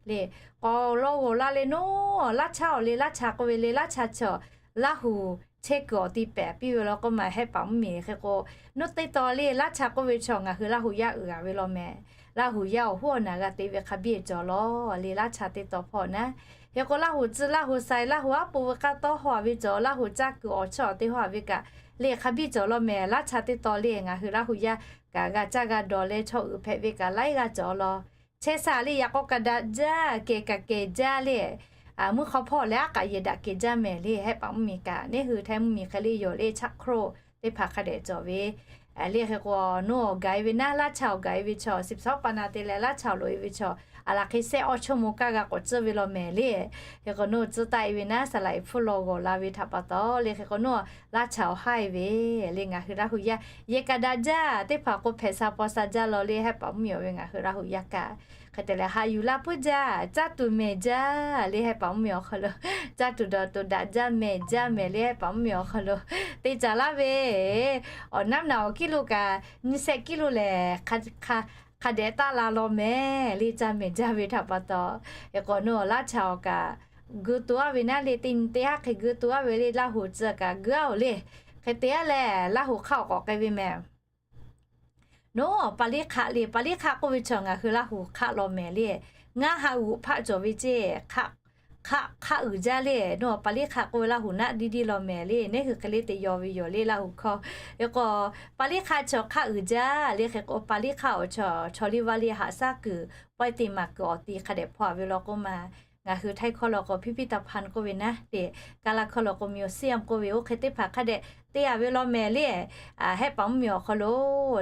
le. K'awꞈ law g'awˬ la leh naˉ laˇ cha awˬ le, laˇ cha k'oˆ ve le, laˇ cha chaw Laˇ huˍ chehˇ kuiˬ awˬ ti pehˍ piˇ ve law k'oˆ ma. Hehˆ paˍ mvuhˇ miˬ hk'e k'o, naˉ teˇ taw le laˇ cha k'oˆ ve chaw ngaˬ hui Laˇ huˍ yaˇ uiˍ a ve law mehˍ. Laˇ huˍ yaˇ awˬ hoˉ awˬ naˬ g'a te ve hk'a biˇ cawˬ law le, laˇ cha teˇ taw hpawˇ naˉ. Hk'e k'o Laˇ huˍ tcuh, Laˇ huˍ sai, Laˇ huˍ aˉ po ve k'aˇ tawˇ haw a ve cawˬ, Laˇ huˍ caˇ kuiˬ awˬ chawˇ awˬ te haw a ve kaꞈ le hk'a biˇ cawˬ law mehˍ. Laˇ cha teˇ taw le ngaˬ hui Laˇ huˍ yaˇ kaꞈ g'a caˇ g'a dawˬ leh chaw uiˍ hpehꞈ ve kaꞈ laiˉ g'aˇ cawˬ law. Chehˇ sha le yaꞈ k'aw kaꞈ daꞈ jaˇ, kehˬ kaꞈ kehˬ jaˇ le. Mvuhˇ hk'aw hpawˇ leh aˉ k'aꞈ yehˬ daꞈ kehˬ jaˇ mehˍ le. Hehˆ paˍ mvuhˇ miˬ kaꞈ neˉ hui htaiˇ mvuhˇ miˬ hk'e le yawˬ le chaˆ hkroˆ teˇ hpaˍ hk'a dehꞈ cawˬ ve le. Hk'e k'o naˉ awˬ gaˬ e ve naˉ laˇ cha awˬ gaˬ e ve chaw สิบสอง ปันนา te leh laˇ cha awˬ loꞈ e ve chaw, aˬ laˬ hk'e sehˆ awˇ chawˇ mvuh kaˇ g'a k'awꞈ tcuhˇ ve law mehˍ le. Hk'e k'o naˉ tcuhˇ taˆ e ve naˉ saˍ laˇ ehˍ hpfuhˇ law g'awˬ la ve htaꞈ pa taw le. Hk'e k'o naˉ laˇ cha awˬ haˉ e ve le ngaˬ hui Laˇ huˍ yaˇ yehˬ kaꞈ daꞈ jaˇ, teˇ hpaˍ k'o hpehꞈ sha paw sha jaˇ law le. Hehˆ paˍ mvuhˇ miˬ awˬ ve ngaˬ hui Laˇ huˍ yaˇ kaꞈ hk'e te leh haꞈ yuˬ la puiˉ jaˇ, caˇ tuˬ mehˍ jaˇ le. Hehˆ paˍ mvuhˇ miˬ awˬ hk'aw lo caˇ tuˬ dawˬ tuˬ daꞈ jaˇ mehˍ jaˇ mehˍ le. Hehˆ paˍ mvuhˇ miˬ awˬ hk'aw lo te caˍ laˇ ve awˬ naˉ naˬ awˬ kiˇ lo kaꞈ nyiˇ sehˆ kiˇ lo lehˬ hk'a dehꞈ taˆ la law mehˍ le, caˇ mehˍ jaˇ ve htaꞈ pa taw. Hk'e k'o naˉ laˇ cha awˬ kaꞈ geu to aˉ ve naˉ le, teˇ nyi teˇ haˉ hk'e geu to aˉ ve le, Laˇ huˍ tcuh kaꞈ geu aˉ oˬ le. Hk'e te aˉ leh Laˇ huˍ hk'aˇ awˬ k'awꞈ k'ai ve mehˍ. Naˉ paˍ liˇ hk'aˆ le, paˍ liˇ hk'aˆ k'oˆ ve chaw ngaˬ hui Laˇ huˍ hk'aˆ law mehˍ le. Ngaˇ ha g'uꞈ hpaˆ cawˬ ve ceˇ, hk'aˆ hk'aˆ uiˍ jaˇ le. Naˉ paˍ liˇ hk'aˆ k'oˆ ve Laˇ huˍ naˆ diˇ diˇ law mehˍ le. Neˉ hui hk'e le te yaw ve yoˬ le Laˇ huˍ hkawˇ. Hk'e k'o paˍ liˇ hk'aˆ chaw hk'aˆ uiˍ jaˇ le. Hk'e k'o paˍ liˇ hk'aˆ awˬ chaw chaw liˇ vaˇ liˇ haꞈ shaˉ kuiˬ pawehˇ te maˍ kuiˬ awˬ ti hk'a dehꞈ hpaw a ve law k'oˆ ma. Ngaˬ hui htaiˇ hkawˇ law k'o พิพิธภัณฑ์ k'oˆ ve naˉ le, kaˇ laˇ hkawˇ law k'o มิวเซียม k'oˆ ve oˇ hk'e teˇ hpaˍ hk'a dehꞈ te a ve law mehˍ le. Hehˆ paˍ mvuhˇ miˬ awˬ hk'aw lo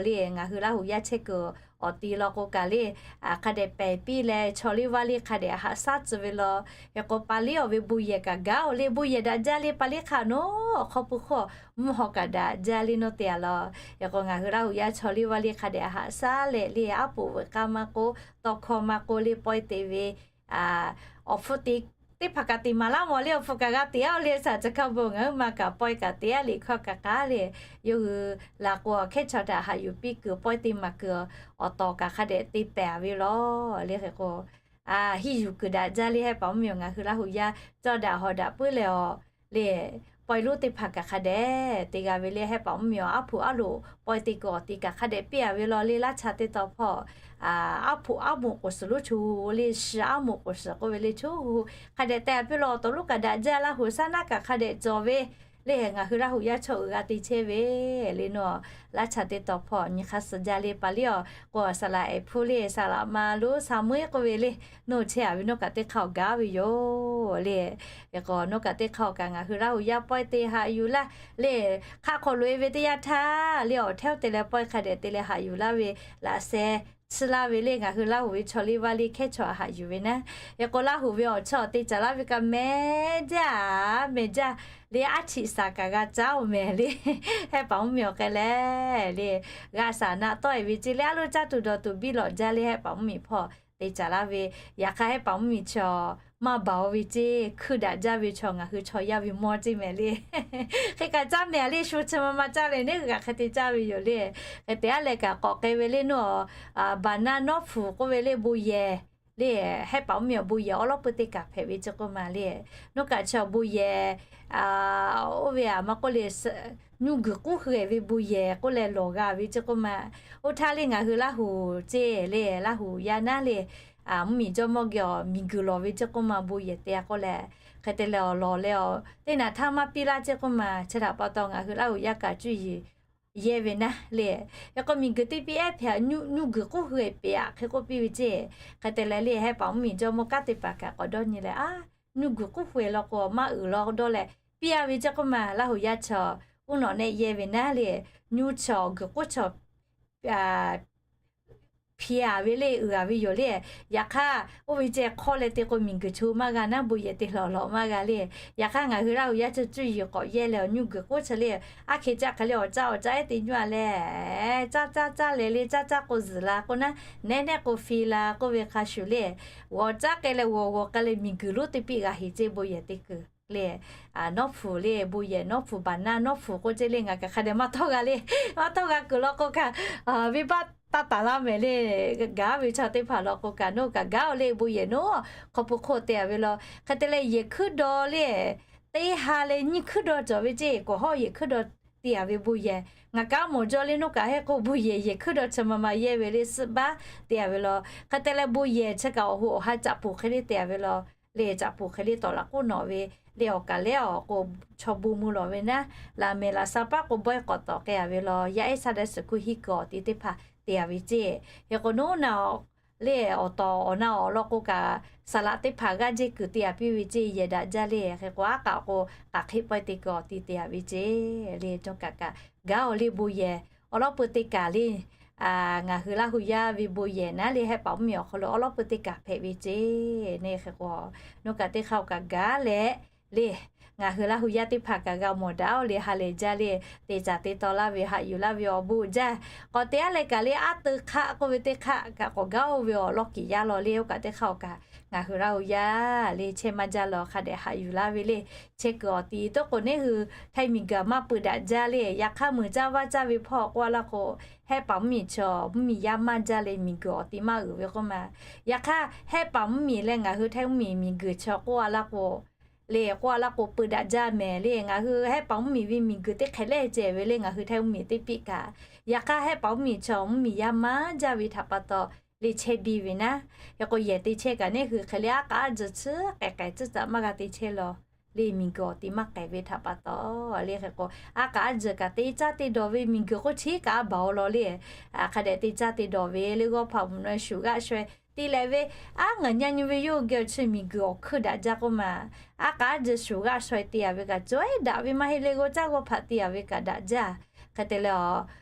le ngaˬ hui Laˇ huˍ yaˇ chehˇ kuiˬ awˬ ti law k'o kaꞈ le hk'a dehꞈ pehˍ piˇ leh chaw liˇ vaˇ liˇ hk'a dehꞈ haꞈ shaˉ tcuh ve law. Hk'e k'o paˍ liˇ awˬ ve bon yehˬ kaꞈ gaˇ oˬ le, bon yehˬ daꞈ jaˇ le. Paˍ liˇ hk'aˆ naˉ awˬ hk'aw pui hk'oˆ mvuhˇ haw kaꞈ daꞈ jaˇ le naˉ te a law. Hk'e k'o ngaˬ hui Laˇ huˍ yaˇ chaw liˇ vaˇ liˇ hk'a dehꞈ haꞈ shaˉ leh le aˉ poꞈ veuꞈ k'aˇ maˇ k'oˆ, tawˇ hkawˇ maˇ k'oˆ le pawehˇ te ve awˬ hpfuhˇ te teˇ hpaˍ kaꞈ te maˍ laˇ mawˬ le. Awˬ hpfuhˇ kaꞈ g'a te aˉ le, saˍ ca hkaˇ bon ngaˬ hui ma kaꞈ pawehˇ kaꞈ te aˉ le hkawˇ kaꞈ k'aˉ le. Yawˇ hui laˬ k'o hkehˉ chaw htaꞈ haꞈ yuˬ piˇ kuiˬ pawehˇ te maˍ kuiˬ awˬ tawˍ kaꞈ hk'a dehꞈ te pehˍ a ve law le. Hk'e k'o hiˇ yuˬ kuiˬ daꞈ jaˇ le. Hehˆ paˍ mvuhˇ miˬ ngaˬ hui Laˇ huˍ yaˇ cawˇ daꞈ hawˍ daꞈ puiˉ leh awˬ le pawehˇ lonˉ teˇ hpaˍ kaꞈ hk'a dehꞈ te g'a ve le. Hehˆ paˍ mvuhˇ miˬ awˬ aˉ hpoꞈ aˉ loꞈ pawehˇ te kuiˬ awˬ ti kaꞈ hk'a dehꞈ piˇ a ve law le. Laˇ cha teˇ taw hpawˇ aˉ hpoꞈ aˉ moꞈ k'oˍ suhˍ lonˉ choˬ le, shi aˉ moꞈ k'oˍ suhˍ k'oˆ ve le choˬ hk'a dehꞈ te a piˇ law. Awˬ to lonˉ kaꞈ daꞈ jaˇ, Laˇ huˍ shaˉ naˉ kaꞈ hk'a dehꞈ cawˬ ve le. Ngaˬ hui Laˇ huˍ yaˇ chaw uiˍ g'a te chehˇ ve le naˉ laˇ cha teˇ taw hpawˇ nyi hk'aˇ suh jaˇ le. Paˍ liˇ awˬ k'o saˍ laꞈ ehˍ hpfuhˇ le saˍ laꞈ ma lo sa muiˉ k'oˆ ve le, naˉ chehˇ a ve naˉ kaꞈ teˇ hk'aˇ awˬ gaˬ ve yoˬ le. Hk'e k'o naˉ kaꞈ teˇ hk'aˇ awˬ kaꞈ ngaˬ hui Laˇ huˍ yaˇ pawehˇ te haꞈ yuˬ laˇ le. Hk'aˆ hk'aw loꞈ e ve teˇ yanˇ htaˇ le awˬ htehˉ oˇ te leh pawehˇ hk'a dehꞈ te leh haꞈ yuˬ laˇ ve laꞈ sheh tsuhˇ laˇ ve le. Ngaˬ hui Laˇ huˍ ve chaw liˇ vaˇ liˇ hkehˉ chaw haꞈ yuˬ ve naˉ. Hk'e k'o Laˇ huˍ ve awˬ chawˇ te caˍ laˇ ve kaꞈ mehˍ jaˇ mehˍ jaˇ le, aˉ chiꞈ shaˍ kaꞈ g'a caˉ oˬ mehˍ le. Hehˆ paˍ mvuhˇ miˬ awˬ hk'e le le g'a shaˍ naˆ tawˆ e ve ceˇ le, aˉ loˇ caˇ tuˬ dawˬ tuˬ biˇ lawꞈ jaˇ le. Hehˆ paˍ mvuhˇ miˬ hpawˇ te caˍ laˇ ve, yaꞈ hk'aˇ hehˆ paˍ mvuhˇ miˬ chaw maˇ baˬ oˬ ve ceˇ, hkuiˇ daꞈ jaˇ ve chaw ngaˬ hui chaw yaˇ ve mawˇ ceˇ mehˍ le. Hk'e kaꞈ caˇ mehˍ le, shu chi ma ma caˇ leh neˉ hui kaꞈ hk'e te caˇ ve yoˬ le. Hk'e te aˉ leh kaꞈ k'awꞈ k'ai ve le naˉ, baˍ naˆ nawˉ hpu k'oˆ ve le bon yehˬ le, hehˆ paˍ mvuhˇmiˬ awˬ bon yehˬ awˉ lawˉ peu teˇ kaꞈ hpehꞈ ve ceˇ k'oˆ ma le. Nawˬ kaꞈ chi awˬ bon yehˬ oˇ ve aꞈ maˇ k'oˆ le, nyuˇ guiˬ k'oˉ hui-ehˍ ve bon yehˬ k'oˆ leh lawˬ g'a ve ceˇ k'oˆ ma. Oˇ htaˇ le ngaˬ hui Laˇ huˍ ceˇ le, Laˇ huˍ yaˇ naˉ le, mvuhˇmiˬ jawˇmawˇ geh awˬ miˬguiˬ lawˬ ve ceˇ k'oˆ ma bon yehˬ te-a k'oˆ leh, hk'e te leh awˬ lawˬ leh awˬ teˇ naꞈ htaˇ maˇ piˇ laˇ ceˇ k'oˆ ma. Chi htaꞈ pa taw ngaˬ hui Laˇ huˍ yaˇ kaꞈ cuˇ yiˍ yehˇ ve naˉ le, hk'e k'o miˬguiˬ teˇ piˇ ehˉ hpehꞈ, nyuˇ guiˬ k'oˉ hui-ehˍ pehꞈ-a hk'e k'oˆ piˇ ve ceˇ. Hk'e te leh le hehˆ paˍ mvuhˇmiˬ jawˇmawˇ kanˉ teˇ hpaˍ kaꞈ k'awꞈ dawˇ nyi leh, a, nyuˇ guiˬ k'oˉ hui-ehˍ law k'o maˇ uiˍ law dawˇ leh piˇ-a ve ceˇ k'oˆ ma. Laˇ huˍ yaˇ chaw uˉ nawꞈ nehˆ yehˇ ve naˉ le, nyuˇ chaw guiˬ k'oˉ chaw hpiꞈ-a ve le, uiˍ-a ve yoˬ le. Yaꞈ hk'aˇ oˇ ve ceh hk'awˇ leh te k'o miˬguiˬ cho maˇ g'a naˉ, bon yehˬ te lawˬ lawꞈ maˇ g'a le. Yaꞈ hk'aˇ ngaˬ hui Laˇ huˍ yaˇ chaw cuˇ yiˍ k'awꞈ yehˇ leh awˬ nyuˇ guiˬ k'oˉ chi le, aˉ hke caˇ hk'e le awˬ caˇ awˬ caˇ ehˉ te nyi-a leh, caˇ caˇ caˇ leh le caˇ caˇ k'o zuhˬ la k'oˆ naˉ, nehˉ nehˉ k'o fi la k'oˆ ve hk'a shuˍ le, g'awˬ caˇ k'ai leh g'awˬ g'awˬ k'ai leh miˬguiˬ lonˉ teˇ piˇ g'a heˍ ceˇ bon yehˬ te kuiˬ le. Nawˉ hpu le, bon yehˬ nawˉ hpu baˬ naˉ nawˉ hpu k'oˆ ceˇ le, ngaˬ kaꞈ hk'a dehꞈ maˇ tawˇ g'a le, maˇ tawˇ g'a kuiˬ law k'o kaꞈ, venˇbaˆ taˇ taˍ laˇ mehˍ le. Gaˬ ve chaw teˇ hpaˍ law k'o kaꞈ nawˬ kaꞈ gaˬ-oˬ le, bon yehˬ nawˉ hk'aw pui hk'oˆ te-a ve law. Hk'e te leh yehˬ hkuiˉ daw le, teˇ ha leh nyiˇ hkuiˉ daw cawˬ ve ceˇ, k'awꞈ hawˉ yehˬ hkuiˉ daw te-a ve bon yehˬ. Ngaˬ kaꞈ mawˬ jaw le, nawˬ kaꞈ hehˆ k'o bon yehˬ yehˬ hkuiˉ daw chi ma ma yehˇ ve le, suhˆ baˆ te-a ve law. Hk'e te leh bon yehˬ chi kaꞈ awˬ ho awˬ ha caꞈ puˬ hk'e le te-a ve law. Le caꞈ puˬ hk'e le tawˍ laꞈ k'oˆ nawꞈ ve le, awˬ kaˬ lehˉ awˬ k'o chaw bon mui lawˬ ve naˉ, laꞈ mehˍ laꞈ sha paˉ k'o bawehˇ k'awꞈ tawˍ k'ai-a ve law. Yaˇ ehˉ saˇ dehꞈ suhˍ hkuˇ hiˉ kuiˬ awˬ ti teˇ hpaˍ te-a ve ceˇ. Hk'e k'o nawˉ na le awˬ tawˍ awˬ na awˬ lawn k'o kaꞈ, saˍ laꞈ teˇ hpaˍ g'aˇ jehˇ kuiˬ te-a piˇ ve ceˇ, yehˬ daꞈ jaˇ le. Hk'e k'o aˉ kaꞈ k'o k'aꞈ hk'e pawehˇ te kuiˬ awˬ ti te-a ve ceˇ. Le cawˇ kaꞈ kaꞈ gaˬ-oˬ le, bon yehˬ awˉ lawˉ peu teˇ kaꞈ le, ngaˬ hui Laˇ huˍ yaˇ ve bon yehˬ naˉ le hehˆ paˍ mvuhˇmiˬ awˬ hk'aw lo awˉ lawˉ peu teˇ kaꞈ hpehꞈ ve ceˇ. Neˇ hk'e k'o nawˬ kaꞈ teˇ hk'aˇ-oˬ kaꞈ gaˬ leh le, ngaˬ hui Laˇ huˍ yaˇ teˇ hpaˍ kaꞈ g'a mawˬ daꞈ-oˬ le, ha lehˬ jaˇ le, te caˍ te taw laˇ ve haꞈ yuˬ laˇ ve awˬ bon jaˇ. K'awꞈ te aˉ leh kaꞈ le aˉ teu hk'aˆ k'oˆ ve teˇ hk'aˆ kaꞈ k'awꞈ gaˬ-oˬ ve awˬ lawˇ kiˍ yaˇ law le, oˇ kaꞈ teˇ hk'aˇ-oˬ kaꞈ ngaˬ hui Laˇ huˍ yaˇ le chehˇ maˇ jaˇ law, hk'a dehꞈ haꞈ yuˬ laˇ ve le, chehˇ kuiˬ awˬ ti tawˇ k'o neˇ hui htaiˇ miˬguiˬ maˇ peuˬ daꞈ jaˇ le. Yaꞈ hk'aˇ meuˬ caˇ vaˇ caˇ ve hpawˇ k'oˆ-a laˇ k'o, hehˆ paˍ mvuhˇmiˬ chaw mvuhˇmiˬ yaˇ maˇ jaˇ le, miˬguiˬ awˬ ti maˇ uiˍ ve k'oˆ ma. Yaꞈ hk'aˇ hehˆ paˍ mvuhˇmiˬ leh ngaˬ hui htaiˇ mvuhˇmiˬ miˬguiˬ chaw k'oˆ-a laˇ k'o, le k'oˆ-a laˇ k'o peuˬ daꞈ jaˇ mehˍ le. Ngaˬ hui hehˆ paˍ mvuhˇmiˬ ve miˬguiˬ teˇ hk'ehꞈ lehˇ ceh ve le, ngaˬ hui htaiˇ mvuhˇmiˬ teˇ piˇ kaꞈ, yaꞈ hk'aˇ hehˆ paˍ mvuhˇmiˬ chaw mvuhˇmiˬ yaˇ maˇ jaˇ ve htaꞈ pa taw le chehˇ biˇ ve naˉ. Hk'e k'o yehˬ te chehˇ kaꞈ neˇ hui hk'e le aˉ k'aˉ a jeuˬ chi k'ehˬ k'ehˬ tcuhˉ tcuhˉ maˇ g'a te chehˇ law. Le miˬguiˬ awˬ ti maˇ k'ehˬ ve htaꞈ pa taw le hk'e k'o aˉ k'aˉ a jeuˬ kaꞈ te caˇ te dawˬ ve miˬguiˬ k'oˆ chi kaꞈ a baˬ-oˬ law le. Hk'a dehꞈ te caˇ te dawˬ ve le, g'awˇ hpaꞈ mvuhˬ na shuˍ g'aˆ shaweh te leh ve, aˉ ngaˬ nyi nyi ve yawˇ hui geh awˬ chi miˬguiˬ awˬ hkuiˇ daꞈ jaˇ k'oˆ ma. Aˉ k'aˉ a jeuˬ shuˍ g'aˆ shaweh te-a ve kaꞈ cawˬ-e daꞈ ve maˇ heˆ le, g'awˇ caˇ g'awˇ hpaꞈ te-a ve kaꞈ daꞈ jaˇ. Hk'e te leh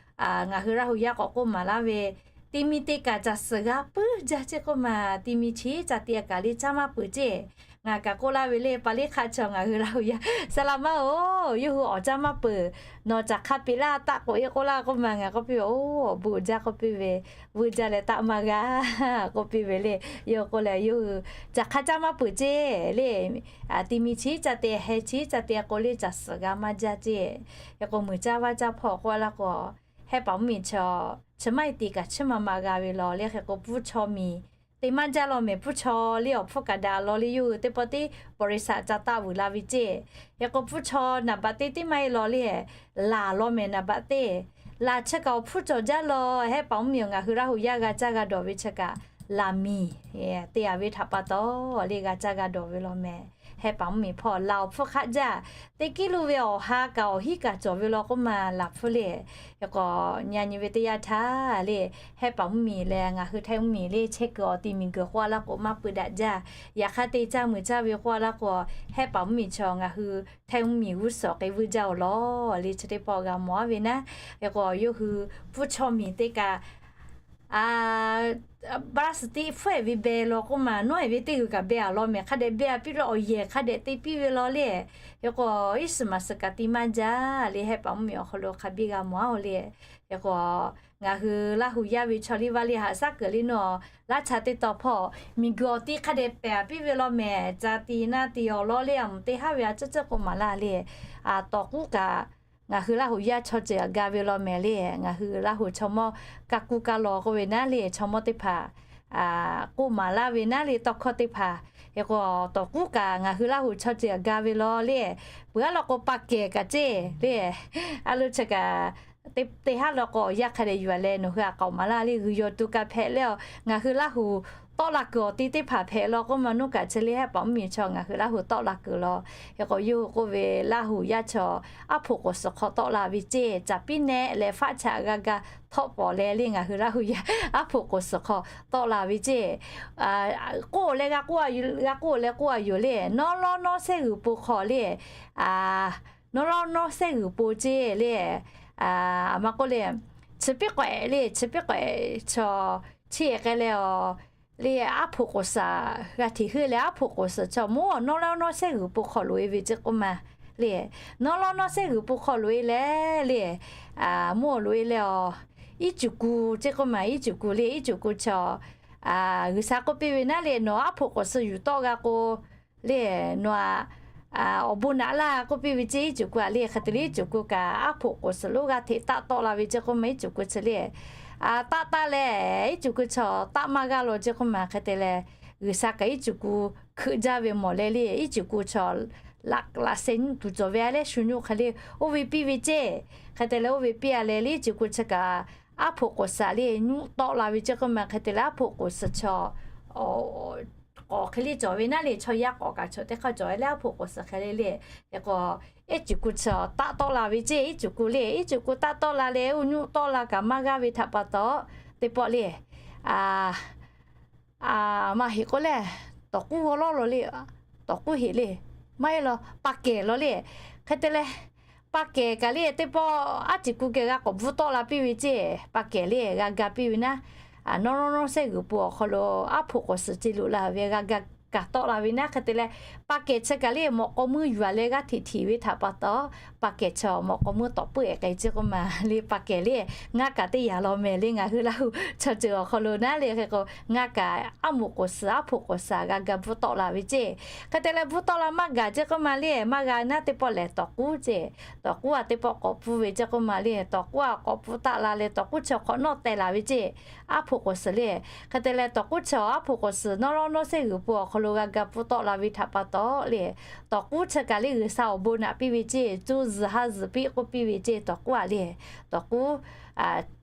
ngaˬ hui Laˇ huˍ yaˇ k'awꞈ k'oˆ maˍ laˇ ve, ti mi te kaꞈ caˬ suhˍ g'a puiˉ jaˇ ceˇ k'oˆ ma. Ti mi chi caˇ te kaꞈ le caˇ maˇ peuˬ ceˇ. Ngaˬ kaꞈ k'oˆ laˇ ve le, paˍ liˇ hk'aˆ chaw ngaˬ hui Laˇ huˍ yaˇ, saˍ laꞈ ma-oˬ, yawˇ hui awˍ caˇ maˇ peuˬ. Nawˬ caˬ hk'a peꞈ laˇ taˆ k'oꞈ-e k'oˆ laˇ k'oˆ ma. Ngaˬ k'oˆ piˇ ve, oˬ, awˬ bon uiˍ jaˇ k'oˆ piˇ ve, vuiˇ jaˇ leh taˆ maˇ g'a k'oˆ piˇ ve le. Yawˇ k'oˆ leh yawˇ hui caˬ hk'a caˇ maˇ peuˬ ceˇ le. Ti mi chi caˇ te, heh chi caˇ te k'o le caˬ suhˍ g'a maˇ jaˇ ceˇ. Hk'e k'o meuˬ caˇ vaˇ caˇ hpawˇ k'oˆ-a laˇ k'o, hehˆ paˍ mvuhˇmiˬ chaw chi maˇ heˆ te kaꞈ chiˇ ma ma g'a ve law le. Hk'e k'o pfuhˇ chaw miˬ te maˇ jaˇ law mehˍ, pfuhˇ chaw le awˬ hpfuhˇ kaꞈ daꞈ law le, yawˇ hui teˇ pawˆ tiˉ บริษัท ca taˆ vuiˬ la ve ceˇ. Hk'e k'o pfuhˇ chaw naˍ baꞈ teˇ tiˉ maˇ heˆ law le, laˬ law mehˍ naˍ baꞈ teˇ. Laˬ chi kaꞈ awˬ hpfuhˇ cawˬ jaˇ law. Hehˆ paˍ mvuhˇmiˬ ngaˬ hui Laˇ huˍ yaˇ g'a caˇ g'a dawˬ ve chi kaꞈ laˬ miˬ te-a ve htaꞈ pa taw le g'a caˇ g'a dawˬ ve law mehˍ. Hehˆ paˍ mvuhˇmiˬ hpawˇ laˬ awˬ hpfuhˇ hk'aˆ jaˇ. Teˇ kiˇ lo ve awˬ ha kaꞈ awˬ hiˉ kaꞈ cawˬ ve law k'oˆ ma laˬ hpfuhˇ le. Hk'e k'o nyi nyi ve teˇ yanˇ htaˇ le, hehˆ paˍ mvuhˇmiˬ leh ngaˬ hui htaiˇ mvuhˇmiˬ le chehˇ kuiˬ awˬ ti miˬguiˬ k'oˆ-a laˇ k'o maˇ peuˬ daꞈ jaˇ. Yaꞈ hk'aˇ te caˇ meuˬ caˇ ve k'oˆ-a laˇ k'o, hehˆ paˍ mvuhˇmiˬ chaw ngaˬ hui htaiˇ mvuhˇmiˬ g'uˇ suhˍ k'ai vuiˇ jaˇ-oˬ law le. Chi teˇ pawˆ g'a mawˬ-a ve naˉ. Hk'e k'o yawˇ hui pfuhˇ chaw miˬ teˇ kaꞈ พลาสติก hpfuhˆ-e ve beh law k'oˆ ma, nawˉ-e ve teˇ g'uiˬ kaꞈ beh-a law mehˍ, hk'a dehꞈ beh-a piˇ lawˬ awˬ yehˬ hk'a dehꞈ te piˇ ve law le. Hk'e k'o iˉ suhˍ maˍ suhˍ kaꞈ ti maˇ jaˇ le, hehˆ paˍ mvuhˇmiˬ awˬ hk'aw lo hk'a biˇ g'a mawˬ-a-oˬ le. Hk'e k'o ngaˬ hui Laˇ huˍ yaˇ ve chaw liˇ vaˇ liˇ haꞈ shaˉ keunˍ le nawˬ, laˇ cha teˇ taw hpawˇ miˬguiˬ awˬ ti hk'a dehꞈ pehˬ piˇ ve law mehˍ. Ca ti naˇ ti awˬ lawn le, aˬ mvuhˬ teˇ haˉ ve a ciˉ ciˉ k'oˆ maˍ laˇ le. Tawˍ k'uˉ kaꞈ ngaˬ hui Laˇ huˍ yaˇ chaw ceuˬ ga ve law mehˍ le. Ngaˬ hui Laˇ huˍ chaw mawˇ ka kuˇ ka law k'oˆ ve naˉ le, chaw mawˇ teˇ hpaˍ k'oˆ maˍ laˇ ve naˉ le tawˇ hkawˇ teˇ hpaˍ. Hk'e k'o, tawˍ k'uˉ kaꞈ ngaˬ hui Laˇ huˍ chaw ceuˬ g'a ve law le, peuˬ aˉ law k'o pa kehˬ kaꞈ ceˇ le, a lo chi kaꞈ te haˉ law k'o, yaˇ hk'a dehꞈ yuˬ a leh nawˬ hui a k'aoˍ maˍ laˇ le, g'uiˬ yawˬ tuˬ kaꞈ hpehꞈ leh, ngaˬ hui Laˇ huˍ tawˆ la kuiˬ awˬ ti teˇ hpaˍ hpehꞈ law k'oˆ ma, nuˇ kaꞈ chi le haˉ paˍ mvuhˇmiˬ chaw ngaˬ hui Laˇ huˍ tawˆ la kuiˬ law. Hk'e k'o, yawˇ hui k'oˆ ve, Laˇ huˍ yaˇ chaw aˉ hpoꞈ k'oˍ suhˍ hk'aw tawˆ la ve ceˇ, caˍ piˉ nehˆ leh faˆ chaꞈ g'a ga htawˆ pawˍ leh le, ngaˬ hui Laˇ huˍ yaˇ aˉ hpoꞈ k'oˍ suhˍ hk'aw tawˆ la ve ceˇ. K'oˆ leh g'a k'oˆ, g'a k'oˆ leh k'oˆ a yoˬ le, nawˉ lawˉ nawˉ sehˉ g'uiˬ po hk'aw le, nawˉ lawˉ nawˉ sehˉ g'uiˬ po ceˇ le, a ma k'oˆ le, chi piˉ k'awehꞈ le, chi piˉ k'awehꞈ chaw, chi k'ai leh a le, aˉ hpoꞈ k'oˍ suhˍ g'a hteꞈ heuˆ leh, aˉ hpoꞈ k'oˍ suhˍ chaw mawˇ nawˉ lawˉ nawˉ sehˉ g'uiˬ po hk'aw loꞈ e ve ceˇ k'oˆ ma le. Nawˉ lawˉ nawˉ sehˉ g'uiˬ po hk'aw loꞈ e leh le, mawˇ loꞈ e leh a, iˉ cuˬ ku ceˇ k'oˆ ma, iˉ cuˬ ku le, iˉ cuˬ ku chaw G'uiˬsha k'oˆ piˇ ve naˉ le, nawˬ aˉ hpoꞈ k'oˍ suhˍ yuˬ tawˆ g'a k'o le, nawˬ a awˬ bon naꞈ laˇ k'oˆ piˇ ve ceˇ. Iˉ cuˬ ku a le, hk'e te leh iˉ cuˬ ku kaꞈ aˉ hpoꞈ k'oˍ suhˍ lonˉ g'aˇ hteꞈ taˆ tawˆ la ve ceˇ k'oˆ ma, iˉ cuˬ ku chi le. Taˆ taˆ leh iˉ cuˬ ku chaw taˆ maˇ g'aˇ law ceˇ k'oˆ ma, hk'e te leh G'uiˬsha kaꞈ iˉ cuˬ ku hkeuꞈ jaˇ ve mawˬ leh le, iˉ cuˬ ku chaw laꞈ laꞈ sheh nyi tuˬ cawˬ ve a leh shu nyi hk'e le oˇ ve piˇ ve ceˇ. Hk'e te leh oˇ ve piˇ a leh le, iˉ cuˬ ku chi kaꞈ aˉ hpoꞈ k'oˍ suhˍ le nyi tawˆ la ve ceˇ k'oˆ ma, hk'e te leh aˉ hpoꞈ k'oˍ suhˍ chaw k'awꞈ hk'e le cawˬ ve naˉ le, chaw yaˇ k'awꞈ kaꞈ chaw teˇ hk'aˇ cawˬ ve le, aˉ hpoꞈ k'oˍ suhˍ hk'e le le. Hk'e k'o, iˉ cuˬ ku chaw taˆ tawˆ la ve ceˇ. Iˉ cuˬ ku le, iˉ cuˬ ku taˆ tawˆ la leh oˇ nyi tawˆ la kaꞈ maˇ g'aˇ ve htaꞈ pa taw, teˇ pawˆ le, a maˇ heˆ k'o lehˬ, tawˍ k'uˉ g'awˇ lawˉ law le, tawˍ k'uˉ heˆ le, maˇ heˆ law, pa kehˬ law le. Hk'e te leh, pa kehˬ kaꞈ le teˇ pawˆ aˉ cuˬ ku geh g'a k'awꞈ bvuhˇ tawˆ la piˇ ve ceˇ. Pa kehˬ le g'a ga piˇ ve naˉ, nawˉ lawˉ nawˉ sehˉ g'uiˬ po awˬ hk'aw lo aˉ hpoꞈ k'oˍ suhˍ ce loꞈ la ve g'a ga kaꞈ tawˆ la ve naˉ. Hk'e te leh, pa kehˬ chi kaꞈ le mawꞈ k'aw meuˇ yuˬ a leh g'aˇ hteꞈ htiꞈ ve htaꞈ pa taw, pa kehˬ chi mawꞈ k'aw meuˇ tawˍ puiˉ ehˍ k'ai ceˇ k'oˆ ma le. Pa kehˬ le, ngaˇ kaꞈ teˇ yanˇ law mehˍ le, ngaˬ hui Laˇ huˍ chaw ceuˬ awˬ hk'aw lo naˉ le. Hk'e k'o, ngaˇ kaꞈ aˉ moꞈ k'oˍ suhˍ aˉ hpoꞈ k'oˍ suhˍ g'a ga bvuhˇ tawˆ la ve ceˇ. Hk'e te leh bvuhˇ tawˆ la maˇ gaˬ ceˇ k'oˆ ma le, maˇ g'a naˉ teˇ pawˆ lehˬ tawˍ k'uˉ ceˇ. Tawˍ k'uˉ a teˇ pawˆ k'awꞈ pfuhˇ ve ceˇ k'oˆ ma le, tawˍ k'uˉ a k'awꞈ pfuhˇ taˆ la leh tawˍ k'uˉ chi hk'awꞈ nawˉ teh la ve ceˇ. Aˉ hpoꞈ k'oˍ suhˍ le. Hk'e te leh tawˍ k'uˉ chi aˉ hpoꞈ k'oˍ suhˍ nawˉ lawˉ nawˉ sehˉ g'uiˬ po awˬ hk'aw lo g'a ga bvuhˇ tawˆ la ve htaꞈ pa taw le, tawˍ k'uˉ chi kaꞈ le G'uiˬsha awˬ bon naꞈ piˇ ve ceˇ, co zuhˬ ha zuhˬ piˇ k'oˆ piˇ ve ceˇ. Tawˍ k'uˉ a le, tawˍ k'uˉ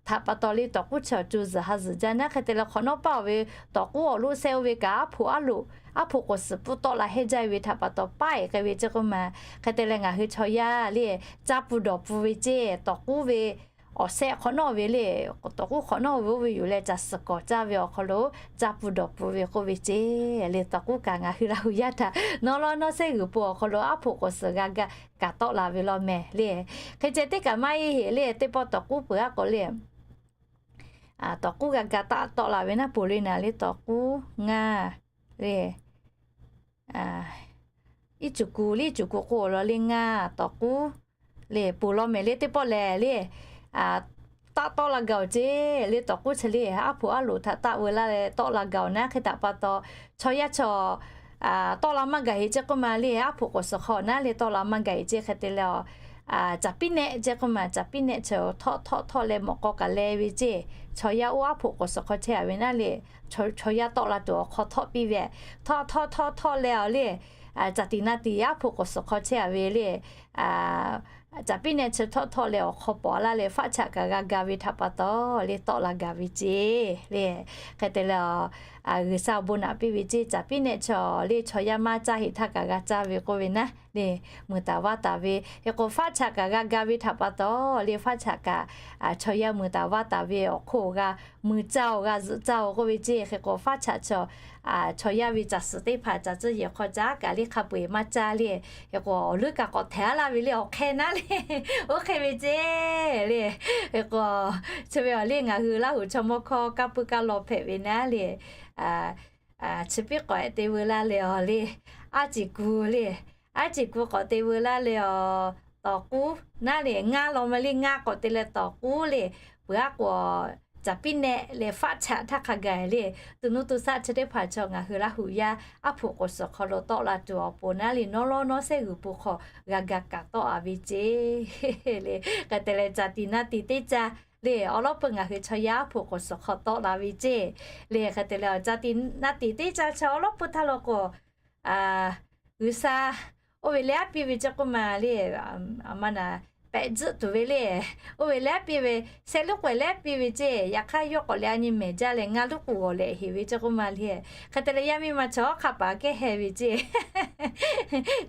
htaꞈ pa taw le tawˍ k'uˉ chi co zuhˬ ha zuhˬ jaˇ naˉ. Hk'e te leh hk'awꞈ nawˉ paˇ oˬ ve tawˍ k'uˉ awˬ loˆ sehˆ oˇ ve kaꞈ aˉ hpoꞈ aˉ loꞈ, aˉ hpoꞈ k'oˍ suhˍ pfuhˇ tawˆ la hehnˇ jaˇ ve htaꞈ pa taw paˉ ehˍ k'ai ve ceˇ k'oˆ ma. Hk'e te leh ngaˬ hui chaw yaˇ le, caˇ pun dawˬ pun ve ceˇ. Tawˍ k'uˉ ve awˬ sehˆ hk'awꞈ nawˉ ve le, tawˍ k'uˉ hk'awꞈ nawˉ ve oˇ ve yoˬ leh caˬ suhˍ kawˍ caˇ ve awˬ hk'aw lo caˇ pun dawˬ pun ve k'oˆ ve ceˇ le. Tawˍ k'uˉ kaꞈ ngaˬ hui Laˇ huˍ yaˇ htaꞈ nawˉ lawˉ nawˉ sehˉ g'uiˬ po awˬ hk'aw lo aˉ hpoꞈ k'oˍ suhˍ g'a ga kaꞈ tawˆ la ve law mehˍ le. Hk'e ceh teˇ kaꞈ maˇ heˆ heˆ le, teˇ pawˆ tawˍ k'uˉ peuˬ aˉ k'o le, tawˍ k'uˉ g'a ga taˆ tawˆ la ve naˉ, poˬ le naˍ le tawˍ k'uˉ ngaˇ le, iˉ cuˬ ku le, iˉ cuˬ ku k'o law le ngaˇ tawˍ k'uˉ le, poˬ law mehˍ le. Teˇ pawˆ lehˬ le, taˆ tawˆ la gaˬ oˬ ceˇ le. Tawˍ k'uˉ chi le aˉ hpoꞈ aˉ loꞈ htaꞈ taˆ veu laˇ leh tawˆ la gaˬ oˬ naˉ. Hk'e htaꞈ pa taw, chaw yaˇ chaw tawˆ la maˇ gaˬ heˆ ceˇ k'oˆ ma le. Aˉ hpoꞈ k'oˍ suhˍ hk'aw naˉ le tawˆ la maˇ gaˬ heˆ ceˇ. Hk'e te leh, caˬ piˉ nehˆ ceˇ k'oˆ ma, caˬ piˉ nehˆ chi htawˆ htawˆ htawˆ leh mawꞈ k'aw kaꞈ leh ve ceˇ. Chaw yaˇ oˇ aˉ hpoꞈ k'oˍ suhˍ hk'aw chehˇ a ve naˉ le, chaw yaˇ tawˆ la tuˬ awˬ hk'aw htawˆ piˇ ve, htawˆ htawˆ htawˆ htawˆ leh a le, caˬ tiꞈ na tiꞈ aˉ hpoꞈ k'oˍ suhˍ hk'aw chehˇ a ve le, caˬ piˉ nehˆ chi htawˆ htawˆ leh awˬ hk'aw pawˍ laˇ leh faˆ chaꞈ kaꞈ g'a ga ve htaꞈ pa taw le tawˆ la gaˬ ve ceˇ le. Hk'e te leh, G'uiˬsha awˬ bon naꞈ piˇ ve ceˇ. Caˬ piˉ nehˆ chi le chaw yaˇ maˇ caˇ heˆ htaˇ kaꞈ g'a caˇ ve k'oˆ ve naˉ le, muiˬ taˍ vaˇ taˍ ve. Hk'e k'o, faˆ chaꞈ kaꞈ g'a ga ve htaꞈ pa taw le, faˆ chaꞈ kaꞈ chaw yaˇ muiˬ taˍ vaˇ taˍ ve awˬ hk'oˆ g'a muiˬ caˇ oˬ, g'a zuhꞈ caˇ oˬ k'oˆ ve ceˇ. Hk'e k'o, faˆ chaꞈ chaw chaw yaˇ ve caˬ suhˍ teˇ hpaˍ caˬ tcuhˇ yehˬ hk'aw caˉ kaꞈ le hk'a peu eˬ maˇ caˇ le. Hk'e k'o, awˬ leuˉ kaꞈ k'awꞈ htehˍ laˇ ve le, awˬ hk'e naˉ le, oˇ hk'e ve ceˇ le. Hk'e k'o, chi ve awˬ le ngaˬ hui Laˇ huˍ chaw mawˇ hkawˇ kanˇ puiˉ kanˇ law hpehꞈ ve naˉ le, chi piˉ k'awehꞈ te veu laˇ leh awˬ le, aˉ ceˍ ku le, aˉ ceˍ ku k'awꞈ te veu laˇ leh awˬ, tawˍ k'uˉ naˉ le ngaˇ law ma le, ngaˇ k'awꞈ te leh tawˍ k'uˉ le, peuˬ aˉ k'o, caˬ piˉ nehˆ leh faˆ chaꞈ htaˇ hk'a gaˬ le, tuˬ nuˇ tuˬ shaˆ chi teˇ hpaˍ chaw ngaˬ hui Laˇ huˍ yaˇ aˉ hpoꞈ k'oˍ suhˍ hk'aw lo tawˆ la tuˬ awˬ pon naˉ le, nawˉ lawˉ nawˉ sehˉ g'uiˬ po hk'aw g'a ga kaꞈ tawˆ a ve ceˇ le. Hk'e te leh caˬ tiꞈ na tiꞈ teˇ caˇ le, awˬ lawn peuˬ ngaˬ hui chaw yaˇ aˉ hpu k'awꞈ suhˍ hk'aw tawˆ la ve ceˇ. Le hk'e te leh, a, naˆ tiˍ teˇ caˇ chaw awˬ lawn peuˬ htaˇ law k'o, G'uiˬsha oˇ ve leh aˉ piˇ ve ceˇ k'oˆ ma le, a ma naˍ pehꞈ tzuhˆ tuˬ ve le, oˇ ve leh aˉ piˇ ve, shehˆ lonˉ k'awehꞈ leh aˉ piˇ ve ceˇ. Yaꞈ hk'aˇ yawˇ k'awꞈ leh a nyi mehˍ jaˇ leh ngaˇ lonˉ k'awehꞈ leh heˍ ve ceˇ k'oˆ ma le. Hk'e te leh, yaˇ miˇ ma chaw hk'a paˍ kehˉ heh ve ceˇ.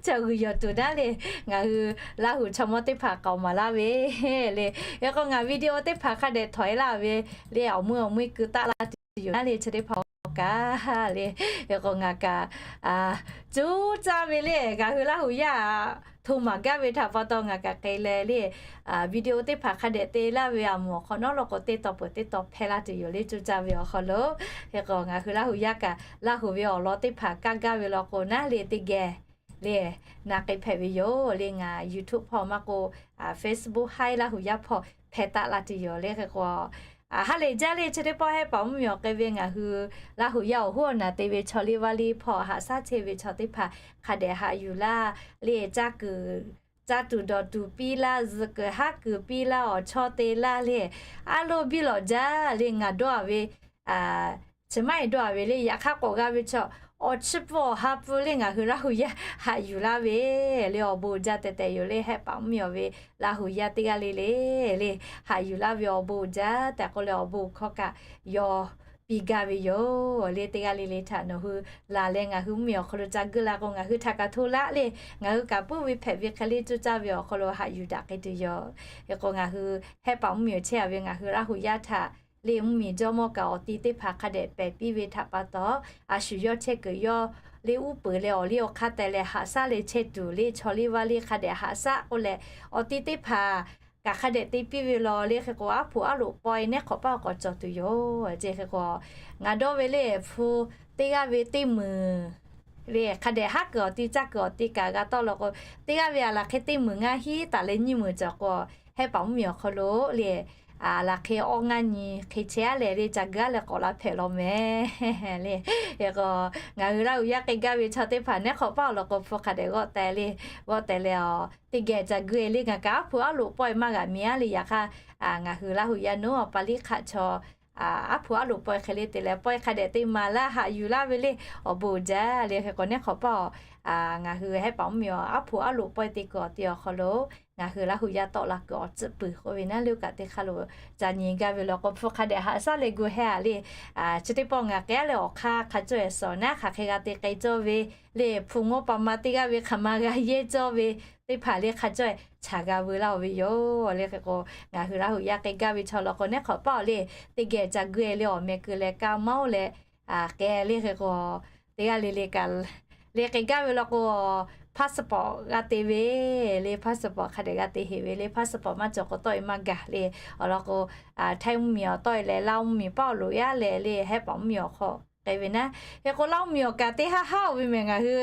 Chaw g'uiˬ yawˬ tuˬ naˉ le, ngaˬ hui Laˇ huˍ chaw mawˇ teˇ hpaˍ k'aoˍ maˍ laˇ ve le. Hk'e k'o, ngaˬ video teˇ hpaˍ hk'a dehꞈ htawꞈ e laˇ ve le, awˬ mui awˬ mui keu taˆ la tuˬ yoˬ naˉ le, chi teˇ hpaˍ awˬ kaꞈ le. Hk'e k'o, ngaˬ kaꞈ cuˇ caˇ ve le, ngaˬ hui Laˇ huˍ yaˇ hto maˍ gaˇ ve htaꞈ pa taw ngaˬ kaꞈ k'ai leh le, video teˇ hpaˍ hk'a dehꞈ te laˇ ve a moˍ awˬ hk'awꞈ nawˉ law k'o, teˇ taw peuˬ teˇ taw hpehˇ laˇ tuˬ yoˬ le, cuˇ caˇ ve awˬ hk'aw lo. Hk'e k'o, ngaˬ hui Laˇ huˍ yaˇ kaꞈ Laˇ huˍ ve awˬ lawn teˇ hpaˍ kaˇ gaˇ ve law k'o naˉ le, teˇ geh le na k'ai hpehꞈ ve yoˬ le. Ngaˬ YouTube hpawˇ maˇ k'o, Facebook haiˉ Laˇ huˍ yaˇ hpawˇ hpehˇ taˆ la tuˬ yoˬ le. Hk'e k'o, ha lehˬ jaˇ le, chi teˇ pawˆ hehˉ paˍ mvuhˇmiˬ awˬ k'ai ve ngaˬ hui Laˇ huˍ yaˇ awˬ hoˉ awˬ naˍ te ve chaw liˇ vaˇ liˇ hpawˇ haꞈ shaˉ chehˇ ve chaw teˇ hpaˍ hk'a dehꞈ haꞈ yuˬ laˇ le, caˇ kuiˬ caˇ tuˬ dawˬ tuˬ piˇ laˇ, zuhꞈ kuiˬ haˉ kuiˬ piˇ laˇ, awˬ chawˇ te laˇ le, a loˇ biˇ lawꞈ jaˇ le. Ngaˬ dawˇ a ve, chi maˇ heˆ dawˇ a ve le, yaꞈ hk'aˇ k'awꞈ g'a ve chaw, awˬ chi pfuhˇ awˬ ha pfuhˇ le ngaˬ hui Laˇ huˍ yaˇ haꞈ yuˬ laˇ ve le, awˬ bon uiˍ jaˇ tehꞈ tehꞈ yoˬ le, hehˉ paˍ mvuhˇmiˬ awˬ ve Laˇ huˍ yaˇ teˇ g'aˇ le le le, haꞈ yuˬ laˇ ve awˬ bon uiˍ jaˇ tehꞈ k'oˆ leh, awˬ bon hkawˇ kaꞈ yaw piˇ gaˇ ve yoˬ le. Teˇ g'aˇ le le htaꞈ nawˬ hui laˬ leh ngaˬ hui mvuhˇmiˬ awˬ hk'aw lo ca geuˆ la k'o, ngaˬ hui htaꞈ kaꞈ hto laˇ le, ngaˬ hui kaꞈ puiˉ ve hpehꞈ ve hk'e le, cuˇ caˇ ve awˬ hk'aw lo haꞈ yuˬ daꞈ k'ai tuˬ yoˬ. Hk'e k'o, ngaˬ hui hehˉ paˍ mvuhˇmiˬ awˬ chehˇ a ve ngaˬ hui Laˇ huˍ yaˇ htaꞈ le, mvuhˇmiˬ jawˇmawˇ kaꞈ awˬ ti teˇ hpaˍ hk'a dehꞈ pehˬ piˇ ve htaꞈ pa taw, a shu yawˇ chehˇ kuiˬ yawˇ le uˉ peunˍ leh awˬ liˇ awˬ hk'aˇ teh leh haꞈ shaˉ leh chehˇ tuˬ le, chaw liˇ vaˇ liˇ hk'a dehꞈ haꞈ shaˉ k'oˆ leh, awˬ ti teˇ hpaˍ kaꞈ hk'a dehꞈ te piˇ ve law le. Hk'e k'o, aˉ hpu aˉ loꞈ pawehˇ nehˉ hk'awꞈ paˇ awˬ k'awꞈ cawˬ tuˬ yoˬ. Ceˇ hk'e k'o, ngaˬ dawˇ ve le, hpu teˇ g'aˇ ve teˇ meunˍ le, hk'a dehꞈ haˉ kuiˬ awˬ ti caˇ kuiˬ awˬ ti kaꞈ g'a tawˆ law k'o, teˇ g'aˇ ve a laˬ hk'e teˇ meunˍ ngaˇ hinˉ taˍ leh nyiˇ meunˍ cawˬ k'o, hehˉ paˍ mvuhˇmiˬ awˬ hk'aw lo le, a laˬ hk'e awˇ ngaˇ nyi hk'e chehˇ a leh le, ca geuˆ a leh k'awꞈ la hpehꞈ law mehˍ le. Hk'e k'o, ngaˬ hui Laˇ huˍ yaˇ k'ai gaˇ ve chaw teˇ hpaˍ nehˉ hk'awꞈ paˇ awˬ lawn k'o, hpu hk'a dehꞈ g'awˆ teh le, g'awˆ teh leh a, teˇ geh ca geuˆ e le, ngaˬ kaꞈ aˉ hpu aˉ loꞈ pawehˇ maˇ g'a miˬ a le. Yaꞈ hk'aˇ, ngaˬ hui Laˇ huˍ yaˇ naˉ awˬ pa liˇ hk'aˆ chaw aˉ hpu aˉ loꞈ pawehˇ hk'e le te leh, pawehˇ hk'a dehꞈ te maˍ laˇ haꞈ yuˬ laˇ ve le, awˬ bon uiˍ jaˇ le. Hk'e k'o, nehˉ hk'awꞈ paˇ a, ngaˬ hui hehˉ paˍ mvuhˇmiˬ aˉ hpu aˉ loꞈ pawehˇ te kuiˬ awˬ ti awˬ hk'aw lo ngaˬ hui Laˇ huˍ yaˇ tawˆ la kuiˬ awˬ tcuhˆ puiˍ k'oˆ ve naˉ, le kaꞈ teˇ hk'aˇ lo ca nyi gaˇ ve law k'o, hpu hk'a dehꞈ haꞈ shaˉ leh gu hehˉ a le. Chi teˇ pawˆ ngaˬ k'ai a leh awˬ hk'aˇ hk'a cawˇ e suhˍ naˉ hk'aˬ hk'e g'a te k'ai cawˇ ve le, hpu ngawˇ pa ma teˇ g'aˇ ve hk'aˬ ma g'a yehˇ cawˇ ve teˇ hpaˍ le hk'a cawˇ e chaˬ g'a veu laˇ ve yoˬ le. Hk'e k'o, ngaˬ hui Laˇ huˍ yaˇ k'ai gaˇ ve chaw law k'o, nehˉ hk'awꞈ paˇ awˬ le teˇ geh ca geuˆ e le, awˬ meh keu leh kaˇ maˇ oˇ leh k'ai le. Hk'e k'o, teˇ g'aˇ le le kaꞈ le k'ai gaˇ ve law k'o, passport g'a te ve le, passport hk'a dehꞈ g'a te heꞈ ve le, passport maˇ cawˬ k'o tawˆ e maˇ gaˬ le. Awˬ lawn k'o, Htaiˇ mvuhˇmiˬ awˬ tawˆ e leh Laˇ huˍ mvuhˇmiˬ paˇ awˬ loꞈ yaˇ leh le, hehˉ paˍ mvuhˇmiˬ awˬ hk'aw k'ai ve naˉ. Hk'e k'o, Laˇ huˍ mvuhˇmiˬ awˬ kaꞈ teˇ haˉ haˉ oˇ ve mehˬ ngaˬ hui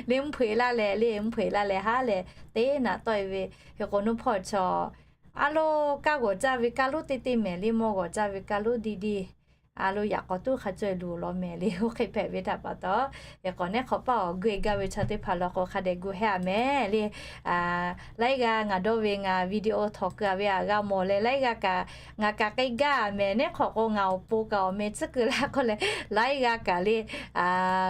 le, mvuhˇ hpeuꞈ laˇ leh le, mvuhˇ hpeuꞈ laˇ leh haˉ leh teˇ naꞈ tawˆ e ve. Hk'e k'o, nuˇ hpawˇ chaw a loˇ kaˇ g'awˬ caˇ ve kaˇ lonˉ teˇ teˇ mehˬ le, mawˇ g'awˬ caˇ ve kaˇ lonˉ diˇ diˇ a loˇ yaꞈ k'awꞈ tuˉ hk'a cawˇ e luˬ law mehˬ le, oˇ hk'e hpehꞈ ve htaꞈ pa taw, hk'e k'o, nehˉ hk'awꞈ paˇ awˬ geuˆ e gaˇ ve chaw teˇ hpaˍ law k'o, hk'a dehꞈ gu hehˉ a mehˍ le. Laiˉ g'aˇ ngaˬ dawˇ ve ngaˬ video htawnˍ keu a ve aꞈ g'a mawˬ leh, laiˉ g'aˇ kaꞈ ngaˬ kaꞈ k'ai gaˇ a mehˍ. Nehˉ hk'awꞈ k'o, ngaˬ awˬ pon kaꞈ awˬ meh tcuhˉ keu laˇ k'oˆ leh, laiˉ g'aˇ kaꞈ le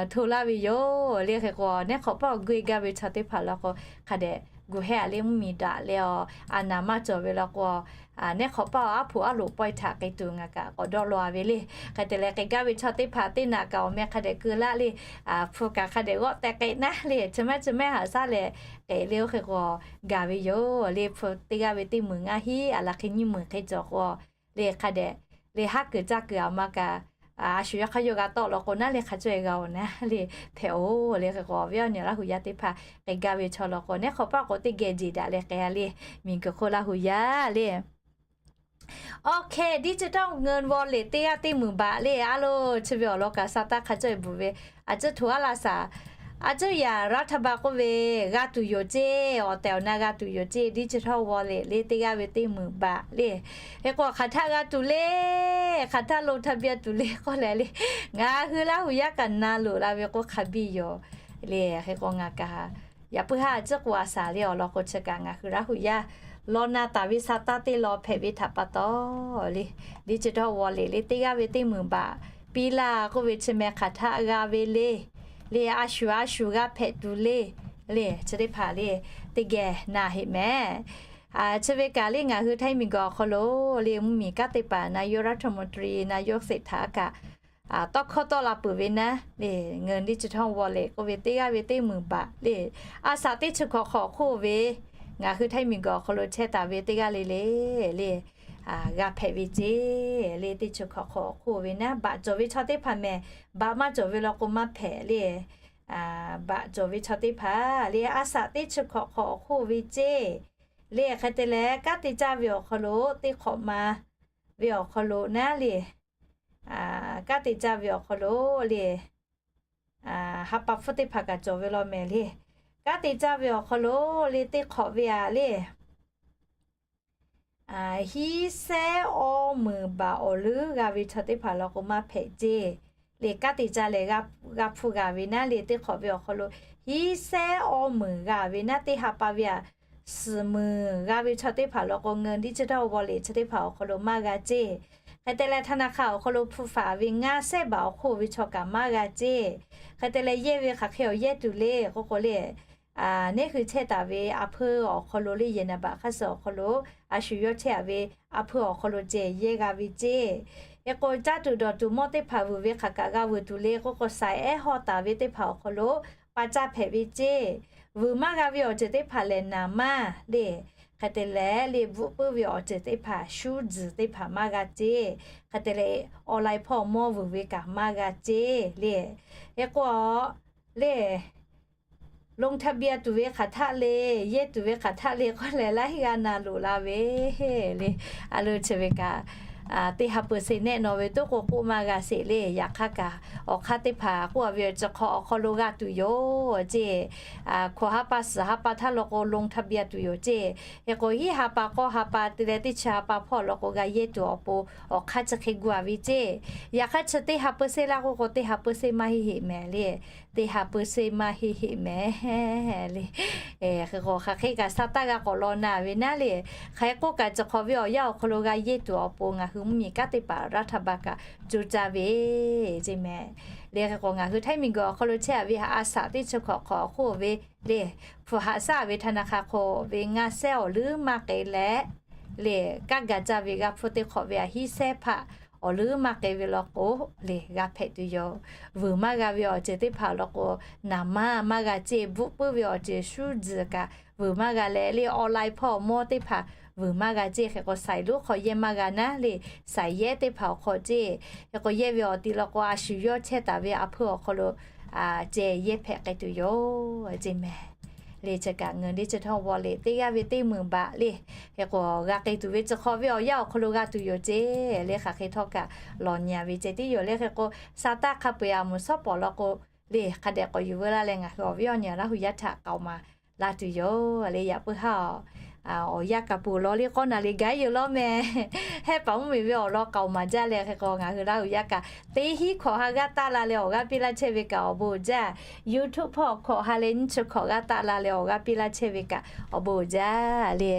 hto laˇ ve yoˬ le. Hk'e k'o, nehˉ hk'awꞈ paˇ awˬ geuˆ e gaˇ ve chaw teˇ hpaˍ law k'o, hk'a dehꞈ gu hehˉ a le, mvuhˇmiˬ daꞈ leh a, a naˍ maˇ cawˬ ve law k'o, nehˉ hk'awꞈ paˇ aˉ hpu aˉ loꞈ pawehˇ htaꞈ k'ai tuˬ ngaˬ kaꞈ k'awꞈ dawˇ law a ve le. Hk'e te leh, k'ai gaˇ ve chaw teˇ hpaˍ teˇ naꞈ kaꞈ awˬ meh hk'a dehꞈ keu laˇ le, hpu kaꞈ hk'a dehꞈ g'awˆ teh k'ai naˉ le, chi mehˉ chi mehˉ haꞈ shaˉ leh k'ai le. Oˇ hk'e k'o, gaˬ ve yoˬ le. Hpu teˇ g'aˇ ve teˇ meunˍ ngaˇ hinˉ a laˬ hk'e nyiˇ meunˍ hk'e cawˬ k'o, le hk'a dehꞈ le haˉ kuiˬ caˇ kuiˬ aꞈ ma kaꞈ a shu yawˇ hk'aˇ yawˇ g'a tawˆ law k'o naˉ le, hk'a cawˇ e g'a oˬ naˉ le, hpehꞈ oˬ le. Hk'e k'o, awˬ viˉ awˬ nyi Laˇ huˍ yaˇ teˇ hpaˍ k'ai gaˇ ve chaw law k'o, nehˉ hk'awꞈ paˇ k'o teˇ geh jeˬ daꞈ leh k'ai a le, miˬguiˬ hk'oˆ Laˇ huˍ yaˇ le. Awˬ hk'e digital เงิน wallet teˇ g'aˇ teˇ meunˍ baꞈ le, a loˇ chi ve awˬ lawn kaꞈ sa taˇ hk'a cawˇ e bvuhꞈ ve, a cuˇ htoꞈ a la shaˍ, a cuˇ yaꞈ รัฐบาล k'oˆ ve g'a tuˬ yoˬ ceˇ, awˬ tehˬ awˬ na g'a tuˬ yoˬ ceˇ, digital wallet le teˇ g'aˇ ve teˇ meunˍ baꞈ le. Hk'e k'o, hk'aˬ htaˇ g'a tuˬ le, hk'aˬ htaˇ lo ทะเบียน tuˬ le k'oˆ leh le, ngaˬ hui Laˇ huˍ yaˇ kaꞈ na loꞈ la ve k'oˆ hk'a biˇ yoˬ le. Hk'e k'o, ngaˬ kaꞈ yaꞈ puiˉ haˉ a cuˉ k'o a shaˍ le, awˬ lawn k'o chi kaꞈ ngaˬ hui Laˇ huˍ yaˇ law na taˍ ve sa taˇ teˇ law hpehꞈ ve htaꞈ pa taw le, digital wallet le teˇ g'aˇ ve teˇ meunˍ baꞈ piˇ laˇ k'oˆ ve chi meh hk'aˬ htaˆ g'a ve le. Le a shuˍ a shuˍ g'a hpehꞈ tuˬ le. Le chi teˇ hpaˍ le teˇ geh na heꞈ mehˍ. Chi ve kaꞈ le ngaˬ hui htaiˇ miˬguiˬ awˬ hk'aw lo le mvuhˇmiˬ kanˉ te paˍ นายกรัฐมนตรี นายกเศรษฐา kaꞈ tawˇ hkawˇ tawˆ la peuˬ ve naˉ le, เงินดิจิทัลวอลเล็ต k'oˆ ve teˇ g'aˇ ve teˇ meunˍ baꞈ le, a shaꞈ teˇ chi hkawꞈ hk'awꞈ hk'oˆ ve ngaˬ hui htaiˇ miˬguiˬ awˬ hk'aw lo chehˇ taˍ ve teˇ g'aˇ le le le g'a hpehꞈ ve ceˇ. Le teˇ chi hkawꞈ hk'awꞈ hk'oˆ ve naˉ baꞈ cawˬ ve chaw teˇ hpaˍ mehˍ, baꞈ maˇ cawˬ ve law k'o maˇ hpehꞈ le. Baꞈ cawˬ ve chaw teˇ hpaˍ le a shaꞈ teˇ chi hkawꞈ hk'awꞈ hk'oˆ ve ceˇ. Le hk'e te leh kanˉ te caˇ ve awˬ hk'aw lo teˇ hk'awꞈ ma ve awˬ hk'aw lo naˉ le, kanˉ te caˇ ve awˬ hk'aw lo le ha pa hpfuhˇ teˇ hpaˍ kaꞈ cawˬ ve law mehˍ le. Kanˉ te caˇ ve awˬ hk'aw lo le teˇ hk'awꞈ ve aꞈ le hiˉ sehˉ awˇ meunˍ baꞈ awˬ leuˉ g'a ve chaw teˇ hpaˍ law k'o maˇ hpehꞈ ceˇ. Le kanˉ te caˇ leh g'a hpfuhˇ g'a ve naˉ le teˇ hk'awꞈ ve awˬ hk'aw lo hiˉ sehˉ awˇ meunˍ g'a ve naˉ teˇ ha pa ve aꞈ suhˍ meunˍ g'a ve chaw teˇ hpaˍ law k'o เงินดิจิทัลวอลเล็ต chi teˇ hpaˍ awˬ hk'aw lo maˇ g'a ceˇ. Hk'e te leh ธนาคาร awˬ hk'aw lo hpu faˍ ve ngaˇ sehˉ baꞈ awˬ hk'oˆ ve chaw kaꞈ maˇ g'a ceˇ. Hk'e te leh yehˇ ve hk'aˬ hk'e awˬ yehˇ tuˬ le k'oˆ k'o le, neˉ hui chehˇ taˍ ve a hpuiˇ awˬ hk'aw lo le yehˬ naˍ baꞈ hk'aˇ suh awˬ hk'aw lo a shu yawˇ chehˇ a ve a hpuiˇ awˬ hk'aw lo ceh yehˇ g'a ve ceˇ. Hk'e k'o caˇ tuˬ dawˬ tuˬ mawˇ teˇ hpaˍ vuiˬ ve hk'aˬ kaꞈ g'a vuiˬ tuˬ le k'oˆ k'o, saiˍ ehˉ hawˇ taˍ ve teˇ hpaˍ awˬ hk'aw lo pa caˇ hpehꞈ ve ceˇ. Vuiˬ maˇ g'a ve awˬ ceuˬ teˇ hpaˍ lehˬ naˍ maˇ le. Hk'e te leh le bvuhˆ puiˉ ve awˬ ceuˬ teˇ hpaˍ shuˉ tzuhˬ teˇ hpaˍ maˇ g'a ceˇ. Hk'e te leh online hpawˇ mawˇ vuiˬ ve kaꞈ maˇ g'a ceˇ le. Hk'e k'o le ลงทะเบียน tuˬ ve hk'aˬ htaˆ le, yehˇ tuˬ ve hk'aˬ htaˆ le k'oˆ leh laiˉ g'aˇ na loꞈ la ve le. A lo chi ve kaꞈ teˇ ha เปอร์เซ็นต์ nehˆ naw ve toˉ k'o k'oˆ maˇ g'a sheˍ le. Yaꞈ hk'aˇ kaꞈ awˬ hk'aˇ teˇ hpaˍ k'oˆ a ve awˬ ceuˬ hk'aw awˬ hk'aw lo g'a tuˬ yoˬ ceˇ. Hkawꞈ ha pa suhˍ ha pa htaˇ law k'o ลงทะเบียน tuˬ yoˬ ceˇ. Hk'e k'o hiˉ ha pa k'awˇ ha pa te leh teˇ chi ha pa hpawˇ law k'o g'a yehˇ tuˬ awˬ pon awˬ hk'aˇ chi hk'e gu a ve ceˇ. Yaꞈ hk'aˇ chi teˇ ha เปอร์เซ็นต์ laˇ k'oˆ k'o teˇ ha เปอร์เซ็นต์ maˇ heˆ heˆ mehˍ le. Teˇ ha เปอร์เซ็นต์ maˇ heˆ heˆ mehˍ le. Hk'e k'o hk'aˬ hk'e kaꞈ sa taˇ g'a k'awꞈ law na ve naˉ le. Hk'aˬ hk'e k'oˆ kaꞈ cawˬ hk'awꞈ ve awˬ yanˇ awˬ hk'aw lo g'a yehˇ tuˬ awˬ pon ngaˬ hui mvuhˇmiˬ kanˉ te paˍ รัฐบาล kaꞈ co caˇ ve ceˇ mehˍ. Le hk'e k'o ngaˬ hui htaiˇ miˬguiˬ awˬ hk'aw lo chehˇ a ve a shaꞈ teˇ chi hkawꞈ hk'awꞈ awˬ hk'oˆ ve le, hpu haꞈ shaˉ ve ธนาคาร hk'oˆ ve ngaˇ sehˉ awˬ leuˉ maˇ k'ai leh le, kanˉ ga caˇ ve g'a hpfuhˇ teˇ hk'awꞈ ve aꞈ hiˉ sehˉ hpaˆ awˬ leuˉ maˇ k'ai ve law k'o le g'a hpehꞈ tuˬ yoˬ. Vuiˬ maˇ g'a ve awˬ ceuˬ teˇ hpaˍ law k'o naˍ maˇ maˇ g'a ceˇ. Bvuhˆ puiˉ ve awˬ ceuˬ shuˉ tzuhˬ kaꞈ vuiˬ maˇ g'a leh le online hpawˇ mawˇ teˇ hpaˍ vuiˬ maˇ g'a ceˇ. Hk'e k'o saiˍ lonˉ hk'aw yehˇ maˇ g'a naˉ le, saiˍ yehˉ teˇ hpaˍ awˬ hk'aw ceˇ. Hk'e k'o yehˇ ve awˬ ti law k'o a shu yawˇ chehˇ taˍ ve a hpuiˇ awˬ hk'aw lo ceh yehˇ hpehꞈ k'ai tuˬ yoˬ ceˇ mehˍ. Le chi kaꞈ เงินดิจิทัลวอลเล็ต teˇ g'aˇ ve teˇ meunˍ baꞈ le. Hk'e k'o g'a k'ai tuˬ ve chi hk'awꞈ ve awˬ yanˇ awˬ hk'aw lo g'a tuˬ yoˬ ceˇ. Le hk'aˬ hk'e htawˇ kaꞈ lawˬ nyi a ve ceh tiˉ yoˬ le. Hk'e k'o sa taˇ hk'a peu-eˬ a moˍ shawˉ pawˍ law k'o le hk'a dehꞈ k'awꞈ yuˬ veu laˇ leh ngaˬ hui awˬ viˉ awˬ nyi Laˇ hu yaˇ htaꞈ k'aoˍ maˍ laˇ tuˬ yoˬ le. Yaꞈ puiˉ haˉ awˬ yanˇ kaꞈ peuˬ law le k'awˇ naˍ le gaˉ yoˬ law mehˍ. Hehˉ paˍ mvuhˇmiˬ ve awˬ lawn k'aoˍ maˍ jaˇ leh hk'e k'o ngaˬ hui Laˇ hu yaˇ kaꞈ teˇ hinˉ hkawꞈ ha g'aˇ taˆ la leh awˬ g'aˇ piˇ laˇ chehˇ ve kaꞈ awˬ bon uiˍ jaˇ. YouTube hpawˇ hkawꞈ ha leh nyiˇ chi hkawꞈ g'aˇ taˆ la leh awˬ g'aˇ piˇ laˇ chehˇ ve kaꞈ awˬ bon uiˍ jaˇ le.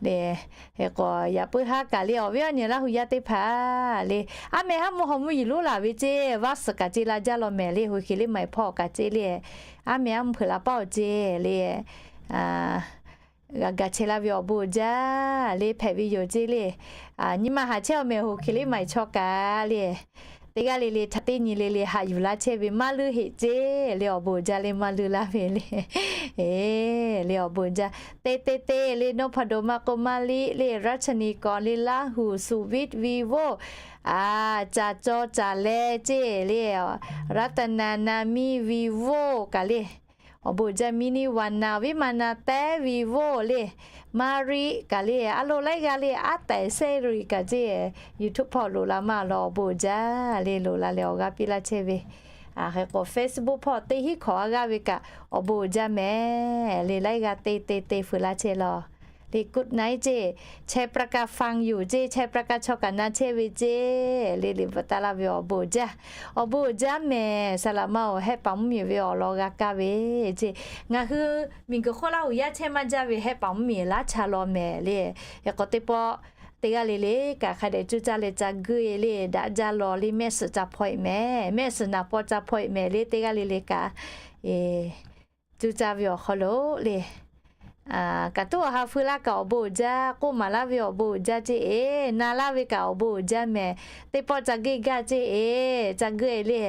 Le, hk'e k'o yaꞈ puiˉ haˉ kaꞈ le awˬ viˉ awˬ nyi Laˇ hu yaˇ teˇ hpaˍ le, aˉ meh haˉ mvuhˇ haw mvuhˇ yiˍ lonˉ laˬ ve ceˇ, vaˇ suhˍ kaꞈ ceˇ la jaˇ law mehˍ le, hui hk'e le maˬ hpawˇ kaꞈ ceˇ le, aˉ meh haˉ mvuhˇ hpeuꞈ la paˇ awˬ ceˇ le, g'a ga chehˇ laˇ ve awˬ bon uiˍ jaˇ le, hpehꞈ ve yoˬ ceˇ le. Nyi ma haꞈ chehˇ awˬ mehˍ, hui hk'e le maˬ chaw kaꞈ le, teˇ g'aˇ le le htaꞈ teˇ nyi le le haꞈ yuˬ laˇ chehˇ ve maˇ leuˇ heˆ ceˇ le, awˬ bon uiˍ jaˇ le maˇ leuˇ laˇ ve le. Le awˬ bon uiˍ jaˇ. Te te te le นพดล maˇ k'oˆ maˇ liˇ le, รัชนีกร le, Laˇ hu, Suˍviˆ, Vivo, a, Caˬ caw caˬ leh ceˇ le, Raˍtaˍnaˍ, Naˍmiˆ, Vivo kaꞈ le, awˬ bon uiˍ jaˇ. Miˇniˆ Vaˍnaˍ, Viˉ Maˍnaˍ Tehˉ, Vivo le, Maˍriˆ kaꞈ le, a lo laiˉ g'aˇ le, Aˉ Tehˍ Sehˉ Riꞈ kaꞈ ceˇ, YouTube hpawˇ loꞈ la maˇ law awˬ bon uiˍ jaˇ le, loꞈ la leh awˬ g'aˇ piˇ laˇ chehˇ ve. Hk'e k'o Facebook hpawˇ teˇ hinˉ hkawꞈ ha g'aˇ ve kaꞈ awˬ bon uiˍ jaˇ mehˍ le, laiˉ g'aˇ te te te feu laˇ chehˇ law. Liꞈ good night ceˇ, แชร์ประกาศฟังอยู่ ceˇ, แชร์ประกาศ chaw kaꞈ na chehˇ ve ceˇ le. Liꞈ bvuhꞈ taˍ laˇ ve awˬ bon uiˍ jaˇ, awˬ bon uiˍ jaˇ mehˍ. Saˍ laˍ ma awˬ hehˆ paˍ mvuhˇ miˬ ve awˬ lawn g'a kaˇ ve ceˇ. Ngaˬ hui miˬguiˬ hk'oˆ Laˇ huˍ yaˇ chehˇ maˇ jaˇ ve hehˆ paˍ mvuhˇ miˬ laˇ cha law mehˍ le. Hk'e k'o teˇ pawˆ teˇ g'aˇ le le kaꞈ hk'a dehꞈ cuˇ caˇ leh ca guˇ e le, daꞈ jaˇ law le, mehˆ suhˍ ca hpaw e mehˍ, mehˆ suhˍ naˍ paw ca hpaw e mehˍ le. Teˇ g'aˇ le le kaꞈ cuˇ caˇ ve awˬ hk'aw lo le, kaꞈ tuˉ awˬ ha feu laˇ kaꞈ awˬ bon uiˍ jaˇ, k'oˆ maˍ laˇ ve awˬ bon uiˍ jaˇ ceˇ e, na laˇ ve kaꞈ awˬ bon uiˍ jaˇ mehˍ. Teˇ pawˆ ca guˇ e gaˇ ceˇ e, ca guˇ e le,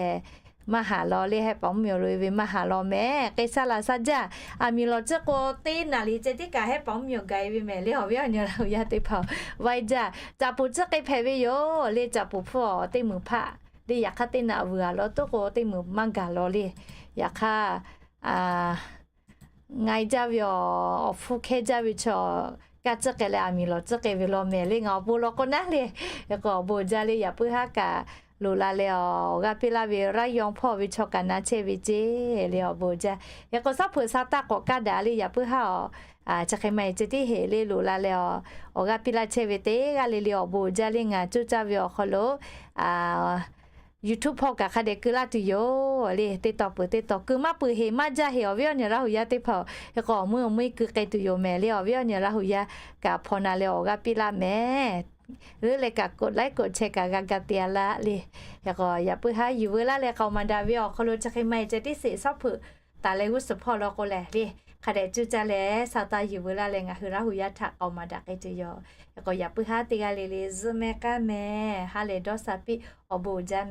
maˇ haˍ law le, hehˆ paˍ mvuhˇ miˬ awˬ loꞈ-e ve maˇ haˍ law mehˍ. K'ai saˇ laˬ saˇ jaˇ. Aˬ miˍ lawˬ tcuhˉ k'o teˇ naˍ riˍ ceh tiˉ kaꞈ hehˆ paˍ mvuhˇ miˬ awˬ gaˬ e ve mehˍ le. Awˬ viˉ awˬ nyi Laˇ huˍ yaˇ teˇ hpaˍ, vaˇ jaˇ. Caꞈ poˍ tcuhˉ k'ai hpehꞈ ve yoˬ le. Caꞈ poˍ hpfuhˇ awˬ teˇ meunˍ hpaˆ le. Yaꞈ hk'aˇ teˇ naꞈ vuiˬ a law toˉ k'o teˇ meunˍ maˇ gaˬ law le. Yaꞈ hk'aˇ ngaˬ e jaˇ ve awˬ, awˬ hpfuhˇ hkehˇ jaˇ ve chaw kaˇ tcuhˉ k'ai leh aˬ miˍ lawˬ tcuhˉ k'ai ve law mehˍ le. Ngaˬ awˬ bon law k'o naˉ le. Hk'e k'o awˬ bon uiˍ jaˇ le. Yaꞈ puiˉ haˉ kaꞈ loꞈ la leh awˬ g'aˇ piˇ laˇ ve raˇ yaw hpawˇ ve chaw kaꞈ na chehˇ ve ceˇ le. Awˬ bon uiˍ jaˇ. Hk'e k'o shaˉ hpeuꞈ sha taˆ k'awꞈ kaˇ daꞈ le. Yaꞈ puiˉ haˉ awˬ chi hk'e maˇ heˆ ceh tiˉ heˆ le. Loꞈ la leh awˬ g'aˇ piˇ laˇ chehˇ ve teˇ g'aˇ le le awˬ bon uiˍ jaˇ le. Ngaˬ cuˇ caˇ ve awˬ hk'aw lo YouTube hpawˇ kaꞈ hk'a dehꞈ keu laˇ tuˬ yoˬ le. Teˇ taw peuˬ teˇ taw keu maˇ peuˬ heˍ maˇ jaˇ heˍ. Awˬ viˉ awˬ nyi Laˇ huˍ yaˇ teˇ hpaˍ, hk'e k'o awˬ meuˇ awˬ meuˇ keu k'ai tuˬ yoˬ mehˍ le. Awˬ viˉ awˬ nyi Laˇ huˍ yaˇ kaꞈ hpaw na leh awˬ g'aˇ piˇ laˇ mehˍ. Leuˉ leh kaꞈ กดไลค์ กดแชร์ kaꞈ g'a ga te a laˇ le. Hk'e k'o yaꞈ puiˉ haˉ yuˬ veu laˇ leh k'aoˍ maˍ daꞈ ve awˬ hk'aw lo chi hk'e maˇ heˆ ceh tiˉ sheˍ shaˉ hpeuꞈ taˍ leh g'uˇ suhˍ hpawˇ law k'o lehˬ le, hk'a dehꞈ cuˇ caˇ leh sha taˇ yuˬ veu laˇ leh ngaˬ hui Laˇ huˍ yaˇ htaꞈ k'aoˍ maˍ daꞈ k'ai tuˬ yoˬ. Hk'e k'o yaꞈ puiˉ haˉ teˇ g'aˇ le le zuhˆ mehˆ k'aˉ mehˍ, ha lehˬ dawˇ sha piˇ, awˬ bon uiˍ jaˇ